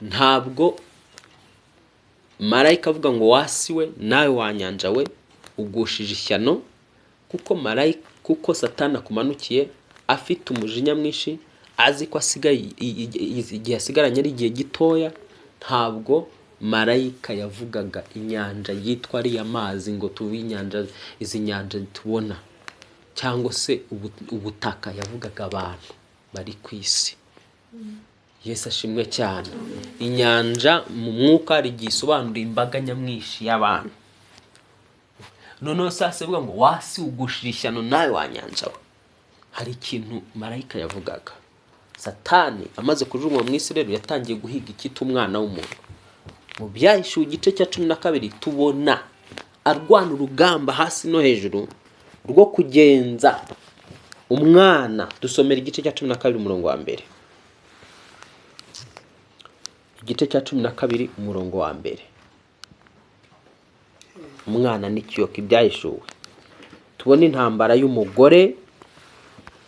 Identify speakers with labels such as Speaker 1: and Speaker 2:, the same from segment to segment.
Speaker 1: Ntabwo marayika avuga ngo "Wa si we, nawe wa nyanja we, ugushije ishyano, kuko marayika, kuko Satani akumanukiye afite umujinya mwinshi, azi ko asigaye igihe asigaranye ari igihe gitoya." Ntabwo marayika yavugaga inyanja yitwa ariya mazi ngo tuve inyanja, izi nyanja tubona, cyangwa se ubutaka. Yavugaga abantu bari ku isi. Yesu ashimwe cyane. Inyanja mu mwuka hari igihe isobanura imbaga nyamwinshi y'abantu. Noneho sasa ivuga ngo "Wa si ugushira ishyano, nawe wa nyanja we", hari ikintu marayika yavugaga. Satani amaze kujugunywa mu isi rero, yatangiye guhiga icyitwa umwana w'umuntu. Mu Byahishuwe igice cya 12 tubona arwana urugamba hasi no hejuru rwo kugenza umwana. Dusomera igice cya 12 umurongo wa mbere. Igice cya 12 umurongo wa mbere, umwana n'ikiyoka. Ibyahishuwe tubona intambara y'umugore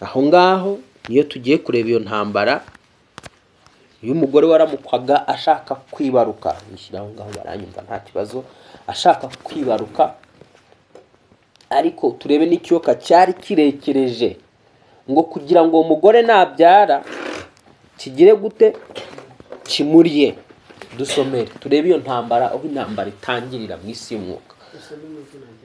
Speaker 1: aho ngaho. Niyo tugiye kureba, iyo ntambara y'umugore waramukwaga ashaka kwibaruka. Nishyira aho ngaho baranyumva, nta kibazo. Ashaka kwibaruka, ariko turebe n'ikiyoka cyari kirekereje ngo kugira ngo uwo mugore nabyara kigire gute? Kimurye. Dusomere turebe iyo ntambara, aho intambara itangirira mu isi y'umwuka.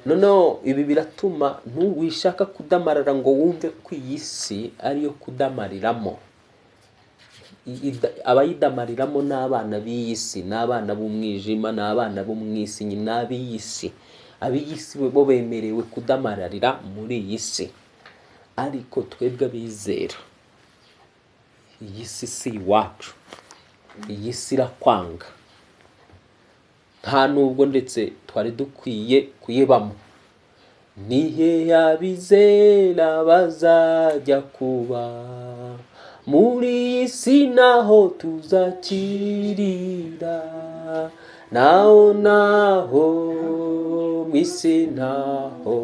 Speaker 1: Noneho ibi biratuma ntuwishaka kudamarara ngo wumve ko iyi si ariyo kudamariramo. Abayidamariramo ni abana b'iyi si, ni abana b'umwijima, ni abana bo mu isi nyine, ni ab'iyi si. Ab'iyi si bo bemerewe kudamararira muri iyi si, ariko twebwe abizera, iyi si si iwacu. Iyi si irakwanga, nta nubwo ndetse twari dukwiye kuyibamo. Ni hehe abizera bazajya kuba muri iyi si? Naho tuzakirira, naho, naho mu isi, naho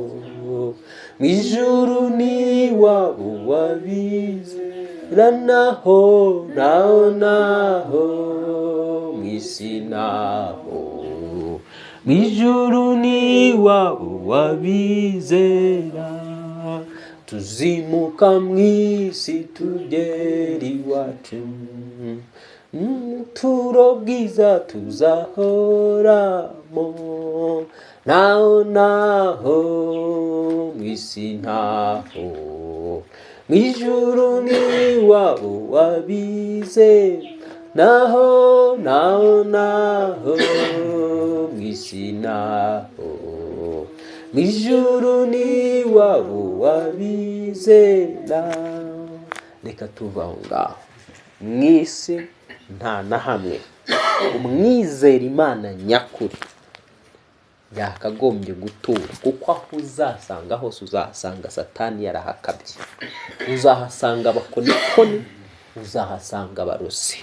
Speaker 1: mu ijuru ni iwabo w'abizera. Naho, naho, naho mu isi, naho mu ijuru ni iwabo w'abizera. Tuzimuka mu isi tugera iwacu, turo bwiza tuzahoramo. Naho, naho mu isi, ntaho mu ijuru ni iwabo w'abizera. Naho, naho, naho mu isi, naho mu ijuru ni iwabo w'abizera. Reka tuva aho ngaho. Mu isi nta na hamwe umwizera Imana nyakuri yakagombye gutura, kuko aho uzasanga hose uzahasanga Satani yarahakabye, uzahasanga abakonikoni, uzahasanga abarozi,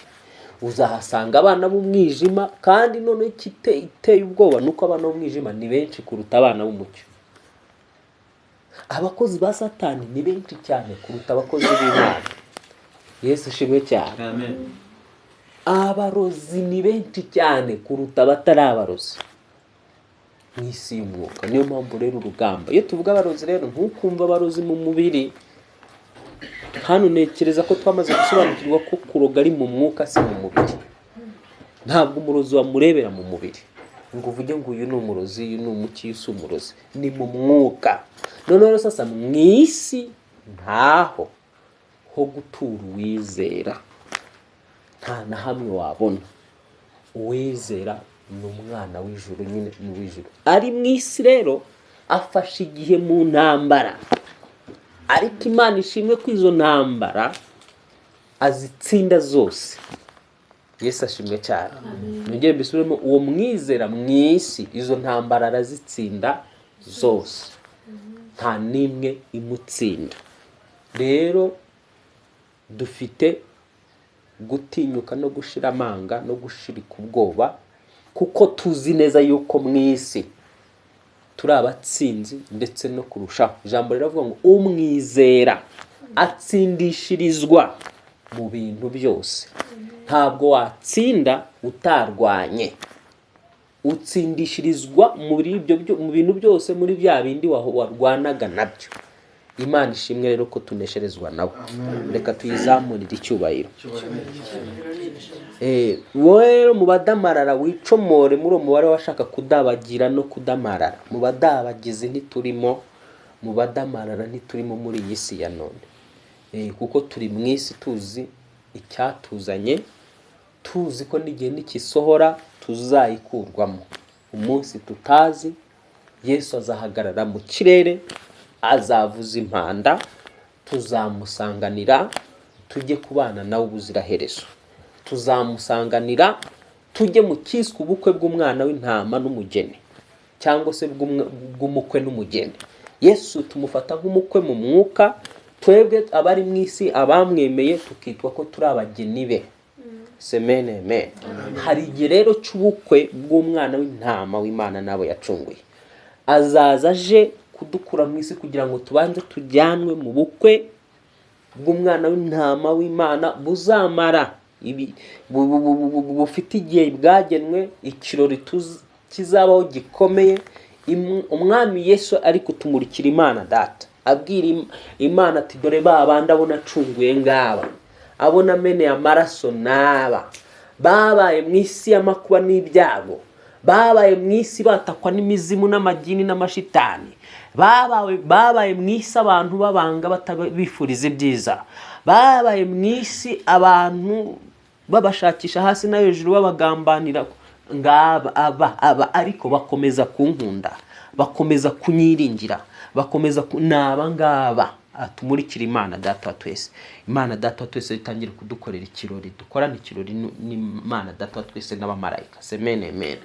Speaker 1: uzahasanga abana b'umwijima. Kandi noneho iteye ubwoba ni uko abana b'umwijima ni benshi kuruta abana b'umucyo. Abakozi ba Satani ni benshi cyane kuruta abakozi b'Imana. Yesu ishimwe cyane.
Speaker 2: Amen.
Speaker 1: Abarozi ni benshi cyane kuruta abatari abarozi mu isi y'umwuka. Niyo mpamvu rero urugamba, iyo tuvuga abarozi rero, ntukumve abarozi mu mubiri. Hano ntekereza ko twamaze gusobanukirwa ko kuroga ari mu mwuka, si mu mubiri. Ntabwo umurozi wamurebera mu mubiri ngo uvuge ngo uyu ni umurozi, uyu ni umuki, uyu si umurozi. Ni mu mwuka. Noneho rero sasa mu isi ntaho ho gutura uwizera, nta na hamwe wabona uwizera. Ni umwana w'ijuru nyine, ni uw'ijuru. Ari mu isi rero afashe igihe mu ntambara, ariko Imana ishimwe ko izo ntambara azitsinda zose. Yesu ashimwe cyane. Nongere mbisubiremo: uwo mwizera mu isi, izo ntambara arazitsinda zose, nta n'imwe imutsinda. Rero dufite gutinyuka no gushira amanga no gushirika ubwoba, kuko tuzi neza yuko mu isi turi abatsinzi ndetse no kurushaho. Ijambo riravuga ngo umwizera atsindishirizwa mu bintu byose. Ntabwo watsinda utarwanye. Utsindishirizwa muri ibyo mu bintu byose, muri bya bindi warwanaga nabyo. Imana ishimwe rero ko tunesherezwa nabo. Reka tuyizamurire icyubahiro. Wowe rero mu badamarara, wicomore muri uwo mubare washaka kudabagira no kudamarara. Mu badabagizi ntiturimo, mu badamarara ntiturimo muri iyi si ya none, kuko turi mu isi tuzi icyatuzanye, tuzi ko n'igihe nikisohora tuzayikurwamo. Umunsi tutazi, Yesu azahagarara mu kirere, azavuza impanda, tuzamusanganira, tujye kubana nawe ubuziraherezo. Tuzamusanganira tujye mu kiswe ubukwe bw'umwana w'intama n'umugeni, cyangwa se bw'umukwe n'umugeni. Yesu tumufata nk'umukwe mu mwuka, twebwe abari mu isi abamwemeye tukitwa ko turi abageni be. Semene amen. Hari igihe rero cy'ubukwe bw'umwana w'intama w'Imana n'abo yacunguye. Azaza aje kudukura mu isi kugira ngo tubanze tujyanwe mu bukwe bw'umwana w'intama w'Imana buzamara bufite igihe bwagenwe, ikirori kizabaho gikomeye. Umwami Yesu ari kutumurikira Imana Data, abwira Imana ati dore ba bandi abona acunguye ngaba, abona ameneye amaraso n'aba, babaye mu isi y'amakuba n'ibyago, babaye mu isi batakwa n'imizimu n'amagini n'amashitani, babaye mu isi abantu babanga batabifuriza ibyiza, babaye mu isi abantu babashakisha hasi no hejuru babagambanira, ngaba aba aba, ariko bakomeza kunkunda, bakomeza kunyiringira, bakomeza naba ngaba. Atumurikira Imana Data wa twese. Imana Data wa twese itangire kudukorera ikirori, dukorane ikirori n'Imana Data wa twese n'abamarayika. Semene amen.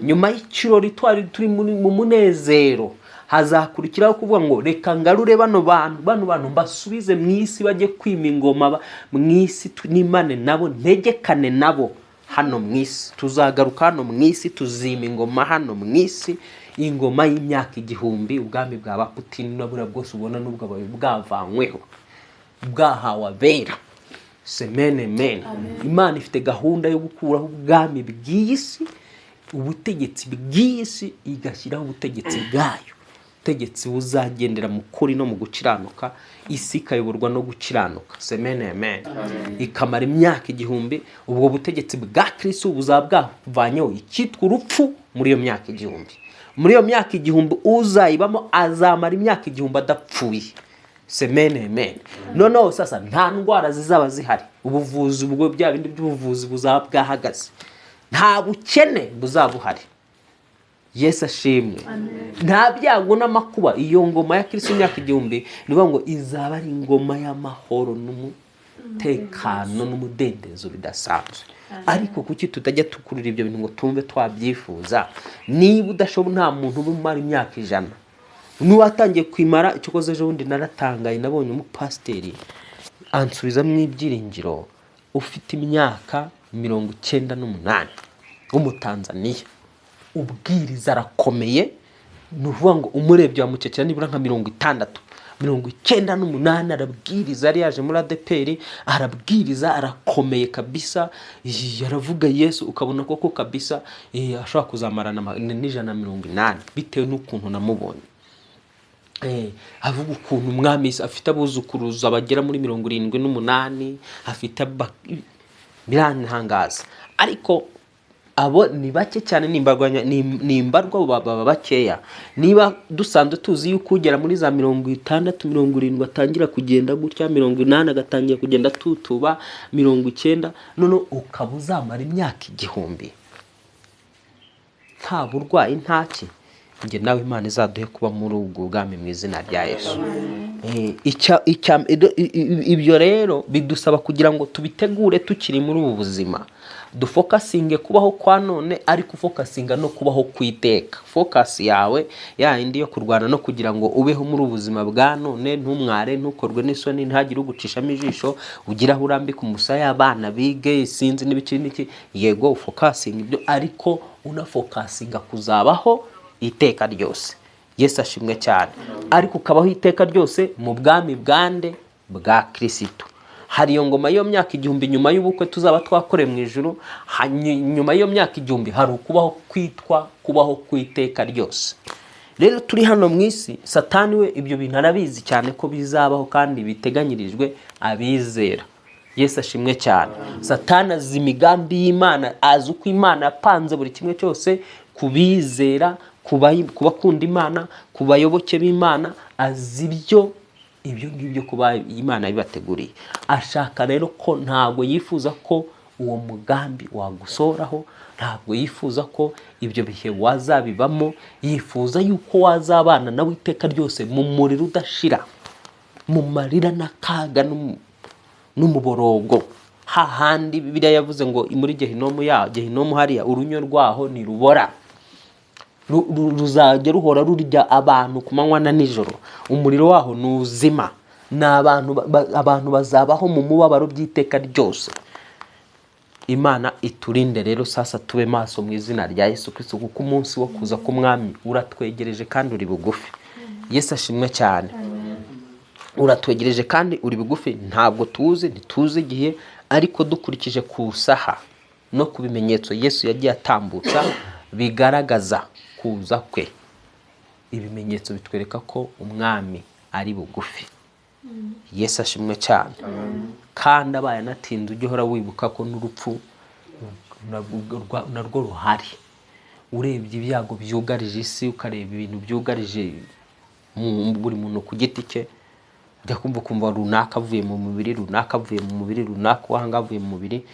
Speaker 1: Nyuma y'ikirori twari turi mu munezero, hazakurikiraho kuvuga ngo reka ngarure bano bantu, bano bantu mbasubize mu isi, bajye kwima ingoma mu isi, n'Imana nabo ntegekane nabo hano mu isi. Tuzagaruka hano mu isi, tuzima ingoma hano mu isi, ingoma y'imyaka 1000, ubwami bwa ba Putin na buriya bwose ubona n'ubwo bwavanyweho, bwahawe abera. Semene amen. Imana ifite gahunda yo gukuraho ubwami bw'iyi si, ubutegetsi bw'iyi si, igashyiraho ubutegetsi bwayo, ubutegetsi buzagendera mu kuri no mu gukiranuka, isi ikayoborwa no gukiranuka. Semene amen. Ikamara imyaka 1000. Ubwo butegetsi bwa Kristo buzaba bwavanyeho icyitwa urupfu muri iyo myaka 1000. Muri iyo myaka 1000 uzayibamo azamara imyaka 1000 adapfuye. Semene amen. Noneho sasa nta ndwara zizaba zihari, ubuvuzi ubwo bya bindi by'ubuvuzi buzaba bwahagaze, nta bukene buzaba buhari. Yesu ashimwe. Nta byago n'amakuba. Iyo ngoma ya Kristo imyaka 1000 ni ukuvuga ngo izaba ari ingoma y'amahoro n'umutekano n'umudendezo bidasanzwe. Ariko kuki tutajya tukurira ibyo bintu ngo tumve twabyifuza? Niba udashobora, nta muntu uba umara imyaka 100 n'uwatangiye kwimara. Icyokoze ejo bundi naratangaye, nabonye umupasiteri ansubizamo ibyiringiro, ufite imyaka 98 w'Umutanzaniya, ubwiriza arakomeye. Ni ukuvuga ngo umurebye wamukekera nibura nka 60, 98, arabwiriza. Yari yaje muri ADEPR, arabwiriza, arakomeye kabisa, aravuga Yesu, ukabona koko kabisa ashobora kuzamarana n'180 bitewe n'ukuntu namubonye. Avuga ukuntu umwami afite abuzukuruza bagera muri 78, afite birantangaza. Ariko abo ni bake cyane, ni imbarwa, baba bakeya. Niba dusanzwe tuzi yuko ugera muri za 60, 70 atangira kugenda gutya, 80 agatangira kugenda tutuba, 90, none ukaba uzamara imyaka 1000 nta burwayi, ntaki. Njye nawe Imana izaduhe kuba muri ubwo bwami mu izina rya Yesu. Ibyo rero bidusaba kugira ngo tubitegure tukiri muri ubu buzima, dufokasinge kubaho kwa none, ariko ufokasinga no kubaho kwiteka. Focus yawe ya yindi yo kurwana no kugira ngo ubeho muri ubu buzima bwa none, ntumware, ntukorwe n'isoni, ntihagire ugucishamo ijisho, ugire aho urambika umusaya, abana bige, sinzi n'ibiki n'iki. Yego, ufokasinga ibyo, ariko unafokasinga kuzabaho iteka ryose. Yesu ashimwe cyane. Ariko ukabaho iteka ryose mu bwami bwande? Bwa Kristo. Hari iyo ngoma y'iyo myaka 1000 nyuma y'ubukwe tuzaba twakoreye mu ijuru. Nyuma y'iyo myaka 1000 hari ukubaho kwitwa kubaho kwiteka ryose. Rero turi hano mu isi, Satani we ibyo bintu arabizi cyane ko bizabaho kandi biteganyirijwe abizera. Yesu ashimwe cyane. Satani azi imigambi y'Imana, azi uko Imana yapanze buri kimwe cyose kubizera, ku bakunda Imana, ku bayoboke b'Imana, azi ibyo ngibyo kuba Imana yabibateguriye. Ashaka rero ko ntabwo yifuza ko uwo mugambi wagusohoraho, ntabwo yifuza ko ibyo bihe wazabibamo, yifuza yuko wazabana nawe iteka ryose mu muriro udashira, mu marira n'akaga n'umuborogo. Hahandi Bibiliya yavuze ngo muri Gehinomu ya Gehinomu hariya urunyo rwaho ntirubora, ruzajya ruhora rurya abantu ku manywa na nijoro, umuriro waho nuzima, ni abantu bazabaho mu mubabaro by'iteka ryose. Imana iturinde rero sasa tube maso mu izina rya Yesu Kristo, kuko umunsi wo kuza k'umwami uratwegereje kandi uri bugufi. Yesu ashimwe cyane. Uratwegereje kandi uri bugufi, ntabwo tuzi, ntituzi igihe, ariko dukurikije ku saha no ku bimenyetso Yesu yagiye atambutsa bigaragaza kuza kwe, ibimenyetso bitwereka ko umwami ari bugufi. Yesu ashimwe cyane. Kandi abaye anatinze, ujye uhora wibuka ko n'urupfu narwo ruhari. Urebye ibyago byugarije isi, ukareba ibintu byugarije buri muntu ku giti cye, ujya kumva ukumva runaka avuye mu mubiri, runaka avuye mu mubiri, runaka uwahanga avuye mu mubiri.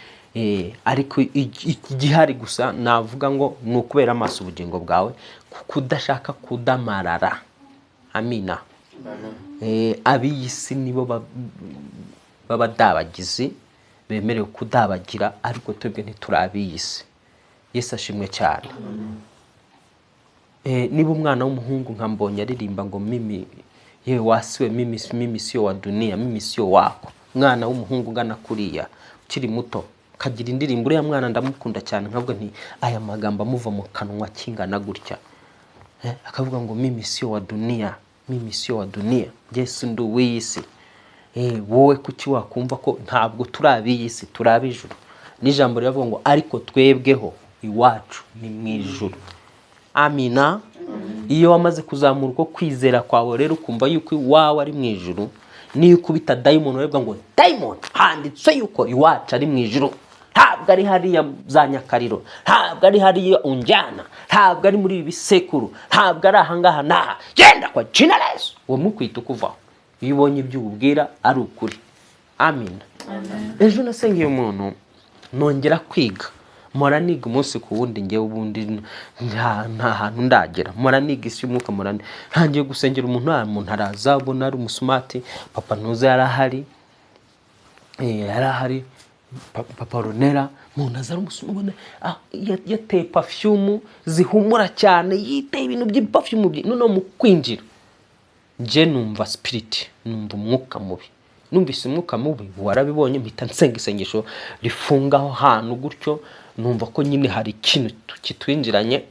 Speaker 1: Ariko igihari gusa navuga ngo ni ukubera amaso ubugingo bwawe, kuko udashaka kudamarara. Amina. Ab'iyi si nibo b'abadabagizi bemerewe kudabagira, ariko twebwe ntituri ab'iyi si. Yesu ashimwe cyane. Niba umwana w'umuhungu nka Mbonyi aririmba ngo mimi yewe wasiwe, mimi, mimi sio wa dunia, mimi sio wako, umwana w'umuhungu ungana kuriya ukiri muto kagira indirimbo, uriya mwana ndamukunda cyane, nkavuga nti aya magambo amuva mu kanwa kingana gutya, akavuga ngo mimi sio wa dunia, mimi sio wa dunia, Yesu ndi uw'iyi si. Wowe kuki wakumva ko ntabwo turi ab'iyi si, turi ab'ijuru? N'ijambo riravuga ngo ariko twebweho iwacu ni mu ijuru. Amina. Iyo wamaze kuzamura uko kwizera kwawe rero, ukumva yuko iwawe ari mu ijuru, niyo ukubita dayimoni uravuga ngo dayimoni handitse yuko iwacu ari mu ijuru, ntabwo ari hariya za Nyakariro, ntabwo ari hariya unjyana, ntabwo ari muri ibi bisekuru, ntabwo ari ahangaha n'aha, genda kwa jina la Yesu. Uwo mukwita ukuvaho iyo ubonye ibyo ubwira ari ukuri. Amina. Ejo nasengeye umuntu nongera kwiga, mpora niga umunsi ku wundi, ngewe ubundi nta hantu ndagera, mpora niga isi y'umwuka, mpora ntangiye gusengera umuntu, umuntu araza ubona ari umusumati, papa ntuza yarahari, yarahari papa Ronera, umuntu aza ari umusumati, ubona yateye perfume zihumura cyane, yiteye ibintu by'iperfume, noneho mu kwinjira nje numva spirit, numva umwuka mubi, numvise umwuka mubi warabibonye, mpita nsenga isengesho rifunga aho hantu gutyo, numva ko nyine hari ikintu kitwinjiranye,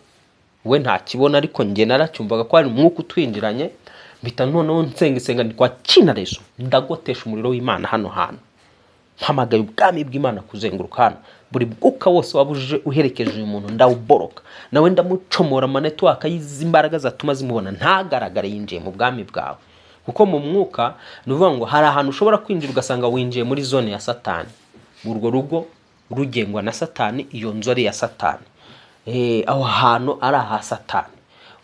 Speaker 1: we ntakibona ariko njye naracyumvaga ko hari umwuka utwinjiranye, mpita noneho nsenga isenga kwa kinarezo, ndagotesha umuriro w'Imana hano hantu, mpamagaye ubwami bw'Imana kuzenguruka hano, buri mwuka wose waba uje uherekeje uyu muntu ndawuboroka, nawe ndamucomora amanetwaka y'imbaraga zatuma zimubona ntagaragare yinjiye mu bwami bwawe. Kuko mu mwuka ni ukuvuga ngo hari ahantu ushobora kwinjira ugasanga winjiye muri zone ya Satani, urwo rugo rugengwa na Satani, iyo nzu ari iya Satani, aho hantu ari aha Satani,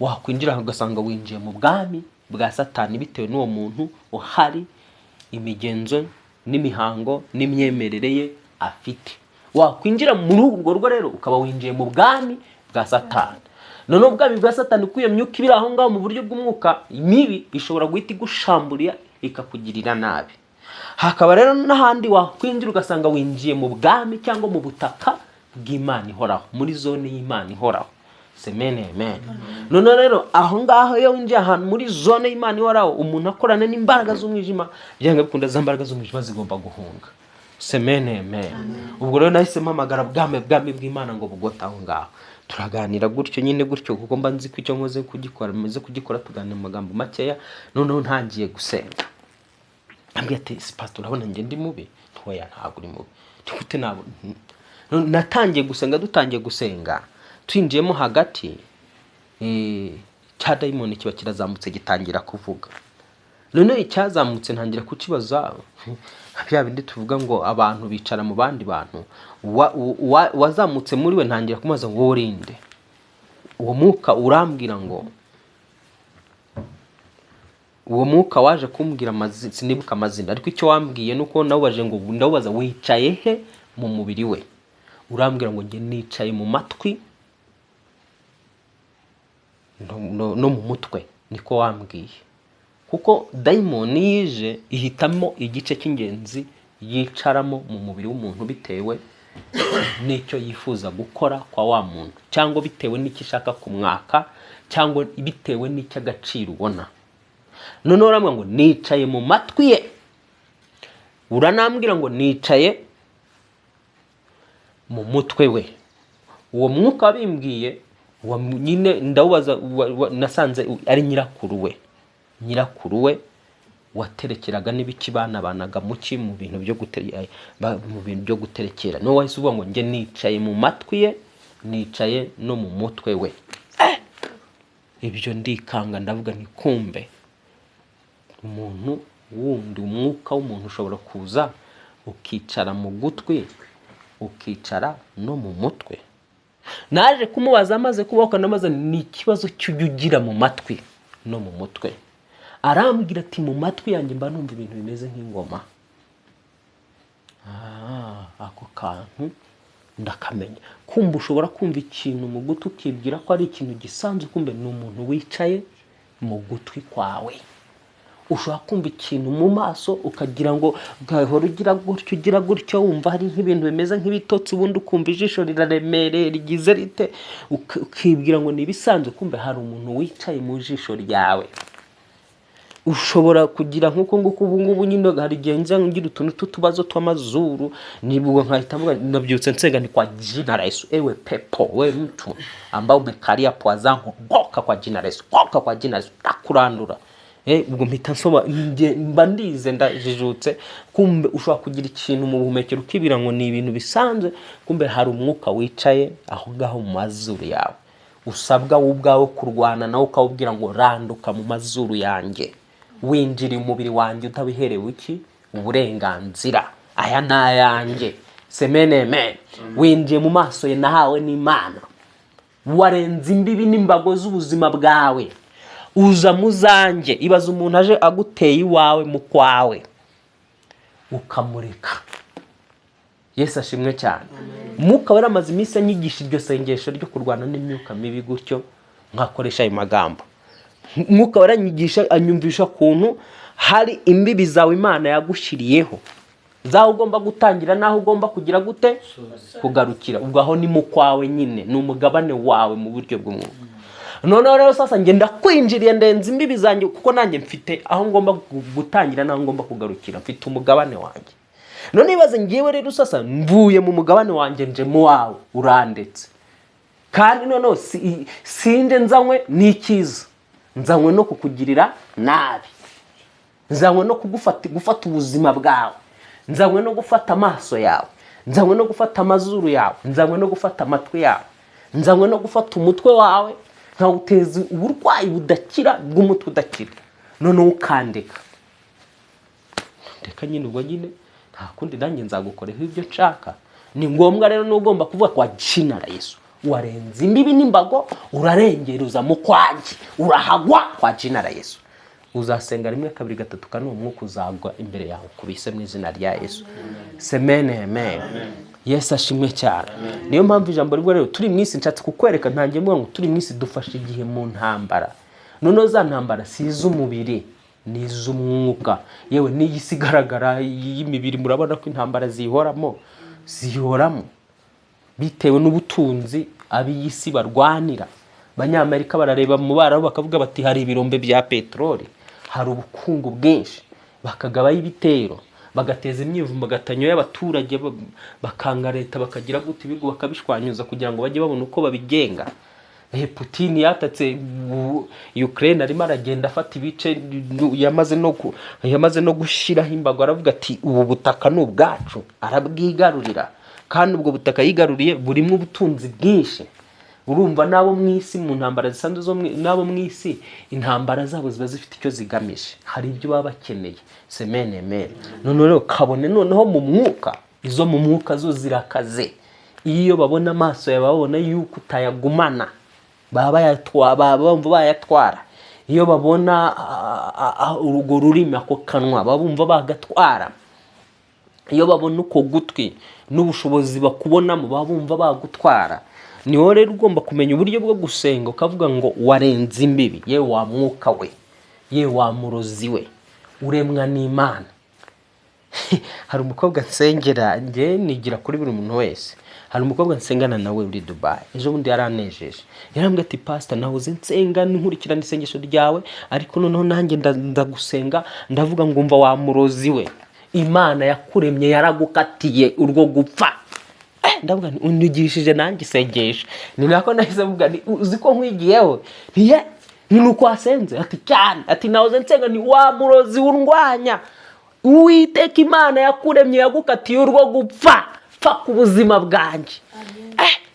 Speaker 1: wakwinjira ugasanga winjiye mu bwami bwa Satani bitewe n'uwo muntu uhari, imigenzo n'imihango n'imyemerere ye afite. Wakwinjira muri urwo rugo rero ukaba winjiye mu bwami bwa Satani. Noneho ubwami bwa Satani kuko iyo myuka ibiri aho ngaho mu buryo bw'umwuka mibi ishobora guhita igushamburiya ikakugirira nabi. Hakaba rero n'ahandi wakwinjira ugasanga winjiye mu bwami cyangwa mu butaka bw'Imana ihoraho, muri zone y'Imana ihoraho. Amen, amen. Noneho rero aho ngaho iyo winjiye ahantu muri zone y'Imana ihoraho, umuntu akorana n'imbaraga z'umwijima, byanga bikunda za mbaraga z'umwijima zigomba guhunga. Amen, amen. Ubwo rero nahise mpamagara bwami bw'Imana ngo bugote aho ngaho. Turaganira gutyo nyine gutyo, kuko mba nzi ko icyo nkoze kugikora, maze kugikora tuganira mu magambo makeya, noneho ntangiye gusenga. Ambwira ati pastor urabona njye ndi mubi? Ntoya ntabwo uri mubi. Ntigute nabo natangiye gusenga, dutangiye gusenga twinjiyemo hagati, cya dayimoni kiba kirazamutse gitangira kuvuga. Noneho icyazamutse ntangira kukibaza bya bindi tuvuga ngo abantu bicara mu bandi bantu, wazamutse muri we ntangira kumubaza ngo wowe urinde. Uwo mwuka urambwira ngo, uwo mwuka waje kumbwira sinibuka amazina, ariko icyo wambwiye nuko nawubaje ngo ndawubaza wicaye he mu mubiri we, urambwira ngo njye nicaye mu matwi no mu mutwe, niko wambwiye. Kuko dayimoni yije ihitamo igice cy'ingenzi yicaramo mu mubiri w'umuntu bitewe n'icyo yifuza gukora kwa wa muntu, cyangwa bitewe n'icyo ishaka kumwaka, cyangwa bitewe n'icyo agaciro ubona. Noneho urambwira ngo nicaye mu matwi ye, uranambwira ngo nicaye mu mutwe we. Uwo mwuka wabimbwiye nyine ndawubaza, nasanze ari nyirakuru we, nyirakuru we waterekeraga n'ibiki banabanaga muki mu bintu byo mu bintu byo guterekera. Niwe wahise uvuga ngo njye nicaye mu matwi ye, nicaye no mu mutwe we. Ibyo ndikanga ndavuga nti kumbe umuntu wundi, umwuka w'umuntu ushobora kuza ukicara mu gutwi, ukicara no mu mutwe. Naje kumubaza amaze kubaho namaze ni ikibazo cy'ujya ugira mu matwi no mu mutwe. Arambwira ati mu matwi yanjye mba numva ibintu bimeze nk'ingoma. Ako kantu ndakamenya. Kumva ushobora kumva ikintu mu gutwi ukibwira ko ari ikintu gisanzwe, kumbe ni umuntu wicaye mu gutwi kwawe. Ushobora kumva ikintu mu maso ukagira ngo ugahora ugira gutyo ugira gutyo, wumva hari nk'ibintu bimeze nk'ibitotsi, ubundi ukumva ijisho riraremereye rigize rite, ukibwira ngo ni ibisanzwe, kumbe hari umuntu wicaye mu jisho ryawe. Ushobora kugira nk'uko nguko ubu ngubu nyine hari igihe nza ngira utuntu tw'utubazo tw'amazuru, nibwo nkahita mvuga nabyutse nsenga ni kwa jina la Yesu, ewe pepo we mtu ambao umekalia pua zangu, goka kwa jina la Yesu, goka kwa jina la Yesu, ndakurandura. Ubwo mpita nsoma mba ndize ndajijutse. Kumbe ushobora kugira ikintu mu buhumekero ukibwira ngo ni ibintu bisanzwe, kumbe hari umwuka wicaye aho ngaho mu mazuru yawe, usabwa wowe ubwawe kurwana nawe ukawubwira ngo randuka mu mazuru yanjye, winjira umubiri wanjye utabiherewe iki uburenganzira, aya ni ayanjye. Semeneme winjiye mu maso ye nahawe n'Imana, warenze imbibi n'imbago z'ubuzima bwawe, uza muzanjye. Ibaza umuntu aje aguteye iwawe mu kwawe ukamureka. Yesu ashimwe cyane. Mwuka wera amaze iminsi anyigisha iryo sengesho ryo kurwana n'imyuka mibi gutyo, nkakoresha ayo magambo. Mwuka wera anyigisha, anyumvisha ukuntu hari imbibi zawe Imana yagushyiriyeho, zaho ugomba gutangira naho ugomba kugira gute kugarukira. Ubwo aho ni mu kwawe nyine, ni umugabane wawe mu buryo bw'umwuka. Noneho rero sasa njye ndakwinjiriye, ndenze imbibi zanjye, kuko nanjye mfite aho ngomba gutangira naho ngomba kugarukira, mfite umugabane wanjye. None ibaze ngewe rero sasa mvuye mu mugabane wanjye nje mu wawe, urandetse. Kandi noneho sinde nzanywe n'ikiza, nzanywe no kukugirira nabi, nzanywe no gufata ubuzima bwawe, nzanywe no gufata amaso yawe, nzanywe no gufata amazuru yawe, nzanywe no gufata amatwi yawe, nzanywe no gufata umutwe wawe, nkawuteza uburwayi budakira bw'umutwe udakira. Noneho ukandeka ndeka nyine, ubwo nyine nta kundi nanjye nzagukoreho ibyo nshaka. Ni ngombwa rero n'ugomba kuvuga kwa jina la Yesu, warenze imbibi n'imbago, urarengera uza mu kwanjye, urahagwa kwa jina la Yesu. Uzasenga rimwe kabiri gatatu kane, uwo mwuka uzagwa imbere yawe kubise mu izina rya Yesu. Semene amen. Yesu ashimwe cyane. Niyo mpamvu ijambo rivuga rero turi mu isi, nshatse kukwereka ntangiye mvuga ngo turi mu isi dufashe igihe mu ntambara. Noneho za ntambara si iz'umubiri, ni iz'umwuka. Yewe n'iyi si igaragara y'imibiri murabona ko intambara zihoramo, zihoramo bitewe n'ubutunzi ab'iyi si barwanira. Abanyamerika barareba mu Barabu bakavuga bati hari ibirombe bya peteroli, hari ubukungu bwinshi, bakagabayo ibitero, bagateza imyivumbagatanyo y'abaturage, bakanga leta, bakagira gute ibigo bakabishwanyuza kugira ngo bajye babona uko babigenga. Putin yatatse Ukraine, arimo aragenda afata ibice, yamaze no gushyiraho imbago, aravuga ati: "Ubu butaka ni ubwacu." Arabwigarurira, kandi ubwo butaka yigaruriye burimo ubutunzi bwinshi. Urumva n'abo mu isi, mu ntambara zisanzwe zo n'abo mu isi, intambara zabo ziba zifite icyo zigamije, hari ibyo baba bakeneye. Semene mene. Noneho rero kabone noneho mu mwuka, izo mu mwuka zo zirakaze. Iyo babona amaso yawe, babona yuko utayagumana, baba bayatwa, baba bumva bayatwara. Iyo babona urwo rurimi, ako kanwa, baba bumva bagatwara. Iyo babona uko gutwi n'ubushobozi bakubonamo, baba bumva bagutwara. Ni wowe rero ugomba kumenya uburyo bwo gusenga, ukavuga ngo: "Warenze imbibi, yewe wa mwuka we, yewe wa murozi we uremwa n'Imana." Hari umukobwa nsengera, njye nigira kuri buri muntu wese. Hari umukobwa nsengana nawe uri Dubai, ejo bundi yaranejeje, yarambwiye ati: "Pasita, nahoze nsenga nkurikirana isengesho ryawe, ariko noneho nanjye ndagusenga, ndavuga ngo umva wa murozi we, Imana yakuremye yaragukatiye urwo gupfa." Ndavuga nti: "Unyigishije nanjye isengesho." Ni nako nahise mvuga nti: "Uzi ko nkwigiyeho?" Ntiye ni nuko wasenze? Ati: "Cyane." Ati: "Nahoze nsenga ni wa murozi urwanya, Uwiteka Imana yakuremye yagukatiye urwo gupfa, pfa ku buzima bwanjye."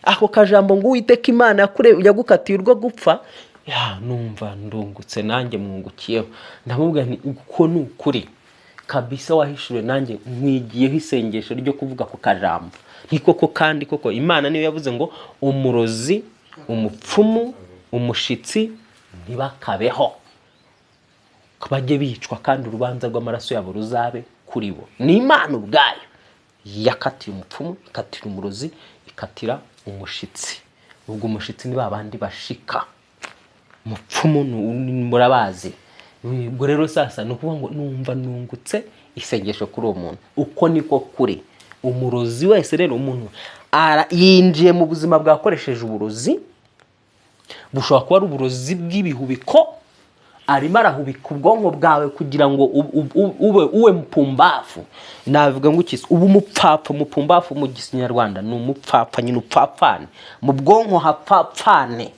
Speaker 1: Ako kajambo ngo "Uwiteka Imana yagukatiye urwo gupfa", ya numva ndungutse, nanjye mwungukiyeho. Ndamubwira nti: "Uko ni ukuri kabisa wahishuriwe, nanjye nkwigiyeho isengesho ryo kuvuga ku kajambo." Ni koko, kandi koko Imana niyo yavuze ngo umurozi, umupfumu, umushitsi ntibakabeho, bajye bicwa, kandi urubanza rw'amaraso yabo ruzabe kuri bo. Ni Imana ubwayo yakatiye umupfumu, ikatira umurozi, ikatira umushitsi. Ubwo umushitsi ni ba bandi bashika umupfumu, murabazi. Ubwo rero sasa ni ukuvuga ngo numva nungutse isengesho kuri uwo muntu. Uko niko kuri. Umurozi wese rero, umuntu yinjiye mu buzima bwakoresheje uburozi, bushobora kuba ari uburozi bw'ibihubiko, arimo arahubika ubwonko bwawe kugira ngo ube mpumbafu. Navuga ngo iki? Ube umupfapfa. Umupumbafu mu Kinyarwanda ni umupfapfa nyine, upfapfane mu bwonko, hapfapfane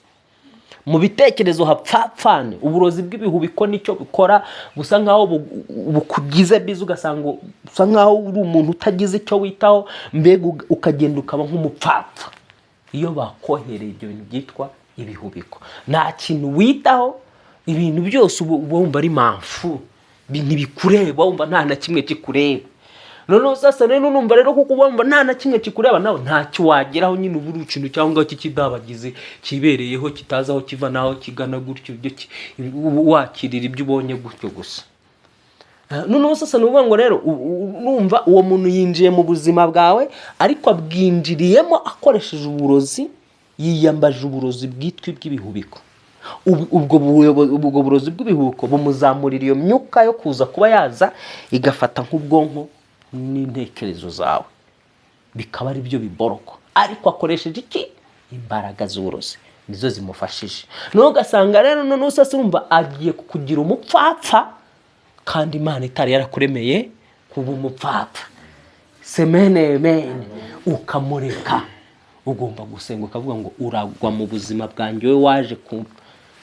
Speaker 1: mu bitekerezo, hapfapfane. Uburozi bw'ibihubiko nicyo bukora, busa nkaho bukugize biza, ugasanga usa nkaho uri umuntu utagize icyo witaho, mbega ukagenda ukaba nk'umupfapfa. Iyo bakohereye ibyo bintu byitwa ibihubiko, nta kintu witaho, ibintu byose uba wumva ari mpamfu, ntibikureba, wumva nta na kimwe kikureba. Noneho sasa rero numva rero, kuko wumva nta na kimwe kikureba, nawe ntacyo wageraho nyine, uba uri ikintu cyangwa cy'ikidabagizi kibereyeho, kitazi aho kiva n'aho kigana, gutyo ibyo uba wakirira ibyo ubonye gutyo gusa. Noneho sasa ni ukuvuga ngo rero urumva uwo muntu yinjiye mu buzima bwawe, ariko abwinjiriyemo akoresheje uburozi, yiyambaje uburozi bwitwa iby'ibihubiko. Ubwo burozi bw'ibihubiko bumuzamurira iyo myuka yo kuza kuba yaza igafata nk'ubwonko n'intekerezo zawe, bikaba ari byo biboroko, ariko akoresheje iki? Imbaraga z'uburozi nizo zimufashije. Noneho ugasanga rero noneho sasa urumva agiye kukugira umupfapfa, kandi Imana itari yarakuremeye kuba umupfapfa. Semene mene. Ukamureka. Ugomba gusenga ukavuga ngo: "Uragwa mu buzima bwanjye, wowe waje ku."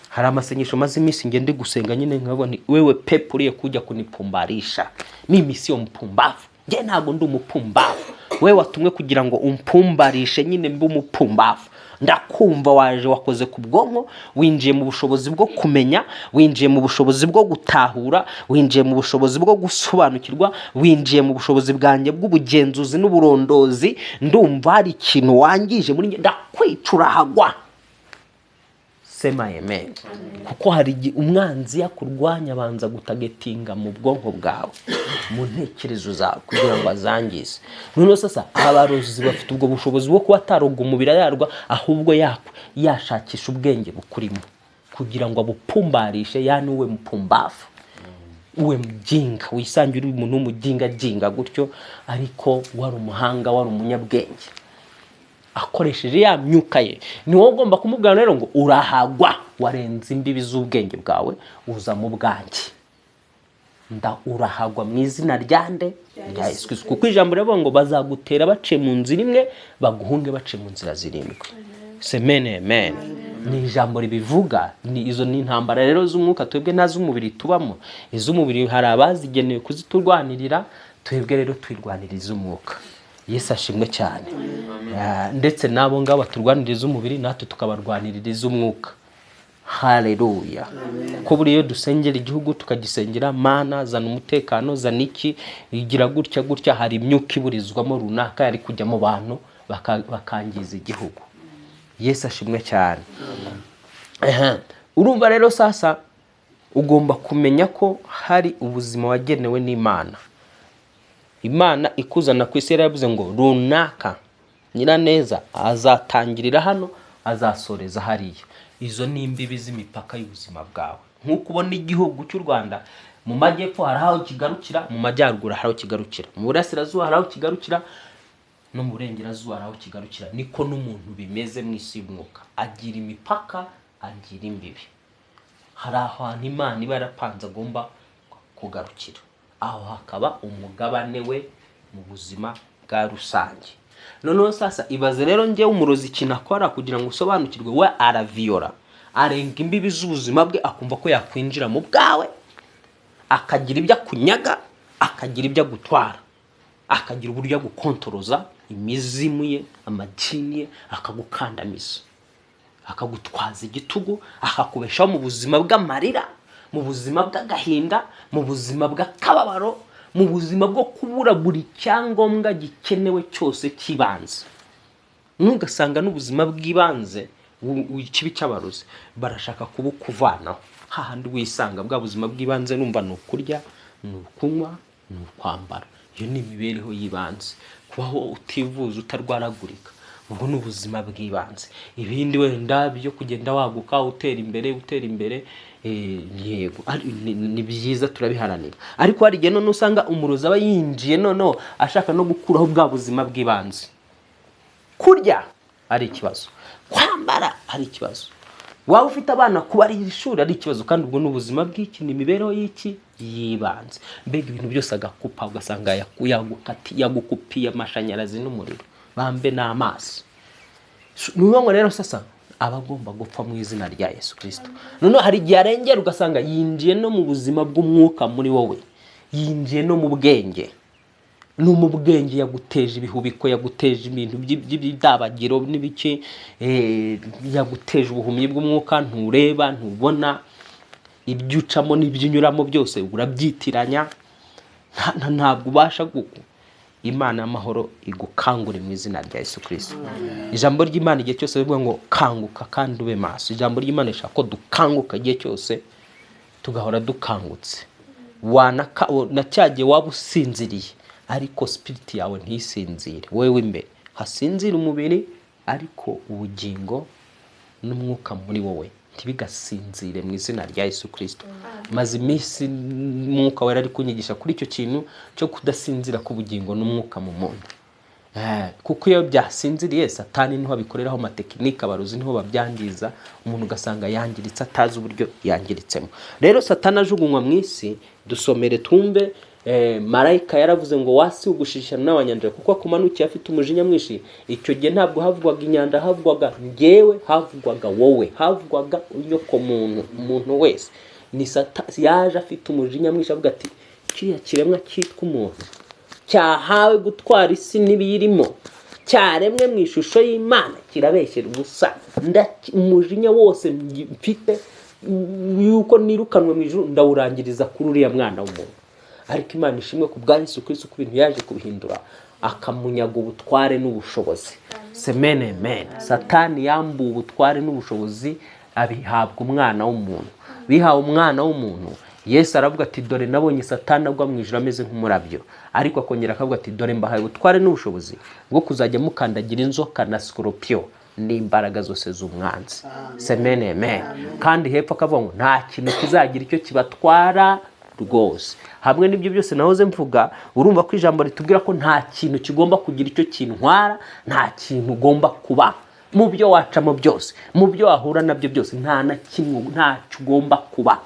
Speaker 1: Hari amasengesho maze iminsi ngende gusenga nyine, nkavuga nti: "Wewe pepo uriye kujya kunipumbarisha, mimi sio mpumbavu." Njye ntabwo ndi umupumbavu. We watumwe kugira ngo umpumbarishe nyine mbe umupumbavu, ndakumva waje, wakoze ku bwonko, winjiye mu bushobozi bwo kumenya, winjiye mu bushobozi bwo gutahura, winjiye mu bushobozi bwo gusobanukirwa, winjiye mu bushobozi bwanjye bw'ubugenzuzi n'uburondozi. Ndumva hari ikintu wangije muri njye, ndakwica, urahagwa. Sema amen. Kuko hari igihe umwanzi yakurwanya abanza gutagetinga mu bwonko bwawe, mu ntekerezo zawe, kugira ngo azangize. Noneho sasa abarozi bafite ubwo bushobozi bwo kuba ataroga umubiri yarwa, ahubwo yashakisha ubwenge bukurimo kugira ngo abupumbarishe, yani uwe mpumbavu, uwe mujinga, wisange uri umuntu w'umujingajinga gutyo, ariko wari umuhanga, wari umunyabwenge, akoresheje ya myuka ye. Ni wowe ugomba kumubwira rero ngo: "Urahagwa, warenze imbibi z'ubwenge bwawe, uza mu bwanjye, nda urahagwa mu izina rya nde? Rya Yesu Kristo." Kuko ijambo riravuga ngo bazagutera baciye mu nzira imwe, baguhunge baciye mu nzira zirindwi. Semene amen. Ni ijambo ribivuga. Ni izo ni intambara rero z'umwuka, twebwe n'az'umubiri tubamo. Iz'umubiri hari abazigenewe kuziturwanirira, twebwe rero twirwanira iz'umwuka. Yesu ashimwe cyane. Ndetse n'abo ngabo baturwanirira iz'umubiri, natwe tukabarwanirira iz'umwuka. Haleluya! Kuko buriya iyo dusengera igihugu, tukagisengera, "Mana, zana umutekano, zana iki, igira gutya gutya," hari imyuka iburizwamo runaka yari kujya mu bantu bakangiza igihugu. Yesu ashimwe cyane. Ehe. Urumva rero sasa ugomba kumenya ko hari ubuzima wagenewe n'Imana. Imana ikuzana ku isi yaravuze ngo runaka Nyiraneza azatangirira hano, azasoreza hariya. Izo ni imbibi z'imipaka y'ubuzima bwawe. Nk'uko ubona igihugu cy'u Rwanda, mu majyepfo hari aho kigarukira, mu majyaruguru hari aho kigarukira, mu burasirazuba hari aho kigarukira, no mu burengerazuba hari aho kigarukira, niko n'umuntu bimeze mu isi y'umwuka. Agira imipaka, agira imbibi. Hari ahantu Imana iba yarapanze agomba kugarukira, aho hakaba umugabane we mu buzima bwa rusange. Noneho sasa ibaze rero, njyewe umurozi ikintu akora kugira ngo usobanukirwe, we araviyora, arenga imbibi z'ubuzima bwe, akumva ko yakwinjira mu bwawe, akagira ibyo akunyaga, akagira ibyo agutwara, akagira uburyo agukontoroza imizimu ye, amajini ye, akagukandamiza, akagutwaza igitugu, akakubeshaho mu buzima bw'amarira, mu buzima bw'agahinda, mu buzima bw'akababaro, mu buzima bwo kubura buri cyangombwa gikenewe cyose cy'ibanze. Ntugasanga n'ubuzima bw'ibanze, ikibi cy'abarozi, barashaka kubukuvanaho hahandi wisanga. Bwa buzima bw'ibanze numva ni ukurya, ni ukunywa, ni ukwambara. Iyo ni imibereho y'ibanze. Kubaho utivuza, utarwaragurika, ubwo ni ubuzima bw'ibanze. Ibindi wenda byo kugenda waguka, utera imbere, utera imbere, yego, ni byiza, turabiharanira. Ariko hari igihe noneho usanga umurozi aba yinjiye noneho ashaka no gukuraho bwa buzima bw'ibanze. Kurya ari ikibazo, kwambara ari ikibazo, waba ufite abana, kubarira ishuri ari ikibazo. Kandi ubwo ni ubuzima bw'iki? Ni imibereho y'iki? Y'ibanze. Mbega ibintu byose agakupa, ugasanga yagukupiye amashanyarazi n'umuriro, bambe n'amazi. Ni ukuvuga ngo rero sasa aba agomba gupfa mu izina rya Yesu Kirisito. Noneho hari igihe arengera, ugasanga yinjiye no mu buzima bw'umwuka muri wowe, yinjiye no mu bwenge. No mu bwenge yaguteje ibihubiko, yaguteje ibintu by'ibidabagiro n'ibiki, yaguteje ubuhumyi bw'umwuka. Ntureba, ntubona ibyo ucamo n'ibyo unyuramo byose urabyitiranya. Ntabwo ubasha. Imana y'amahoro igukangure mu izina rya Yesu Kirisito. Ijambo ry'Imana igihe cyose rivuga ngo "Kanguka kandi ube maso." Ijambo ry'Imana rishaka ko dukanguka igihe cyose, tugahora dukangutse. Na cya gihe waba usinziriye, ariko spirit yawe ntisinzire. Wowe imbere hasinzire umubiri, ariko ubugingo n'umwuka muri wowe ntibigasinzire mu izina rya Yesu Kirisito. Maze iminsi Umwuka Wera ari kunyigisha kuri icyo kintu cyo kudasinzira k'ubugingo n'umwuka mu muntu. Kuko iyo byasinziriye, Satani niho abikoreraho amatekinike, abarozi niho babyangiza, umuntu ugasanga yangiritse atazi uburyo yangiritsemo. Rero Satani ajugunywa mu isi, dusomere tumve. Marayika yaravuze ngo wasi ugushishana n'abanyanja kuko akumanukiye afite umujinya mwinshi. Icyo gihe ntabwo havugwaga inyanja, havugwaga njyewe, havugwaga wowe, havugwaga inyoko muntu, umuntu wese. Ni Satani yaje afite umujinya mwinshi, avuga ati kiriya kiremwa cyitwa umuntu cyahawe gutwara isi n'ibiyirimo, cyaremwe mu ishusho y'Imana, kirabeshyera ubusa. Umujinya wose mfite yuko nirukanwe mu ijuru ndawurangiriza kuri uriya mwana w'umuntu. Ariko Imana ishimwe ku bwa Yesu Kristo, ku bintu yaje kubihindura, akamunyaga ubutware n'ubushobozi. Semene amen. Satani yambuwe ubutware n'ubushobozi, abihabwa umwana w'umuntu. Bihawe umwana w'umuntu, Yesu aravuga ati dore nabonye Satani agwa mu ijuru ameze nk'umurabyo. Ariko akongera akavuga ati dore mbahaye ubutware n'ubushobozi bwo kuzajya mukandagira inzoka na sikoropiyo n'imbaraga zose z'umwanzi. Semene amen. Kandi hepfo akavuga ngo nta kintu kizagira icyo kibatwara rwose. Hamwe n'ibyo byose nahoze mvuga, urumva ko ijambo ritubwira ko nta kintu kigomba kugira icyo kintwara, nta kintu ugomba kuba mu byo wacamo byose, mu byo wahura nabyo byose, nta na kimwe, ntacyo ugomba kuba.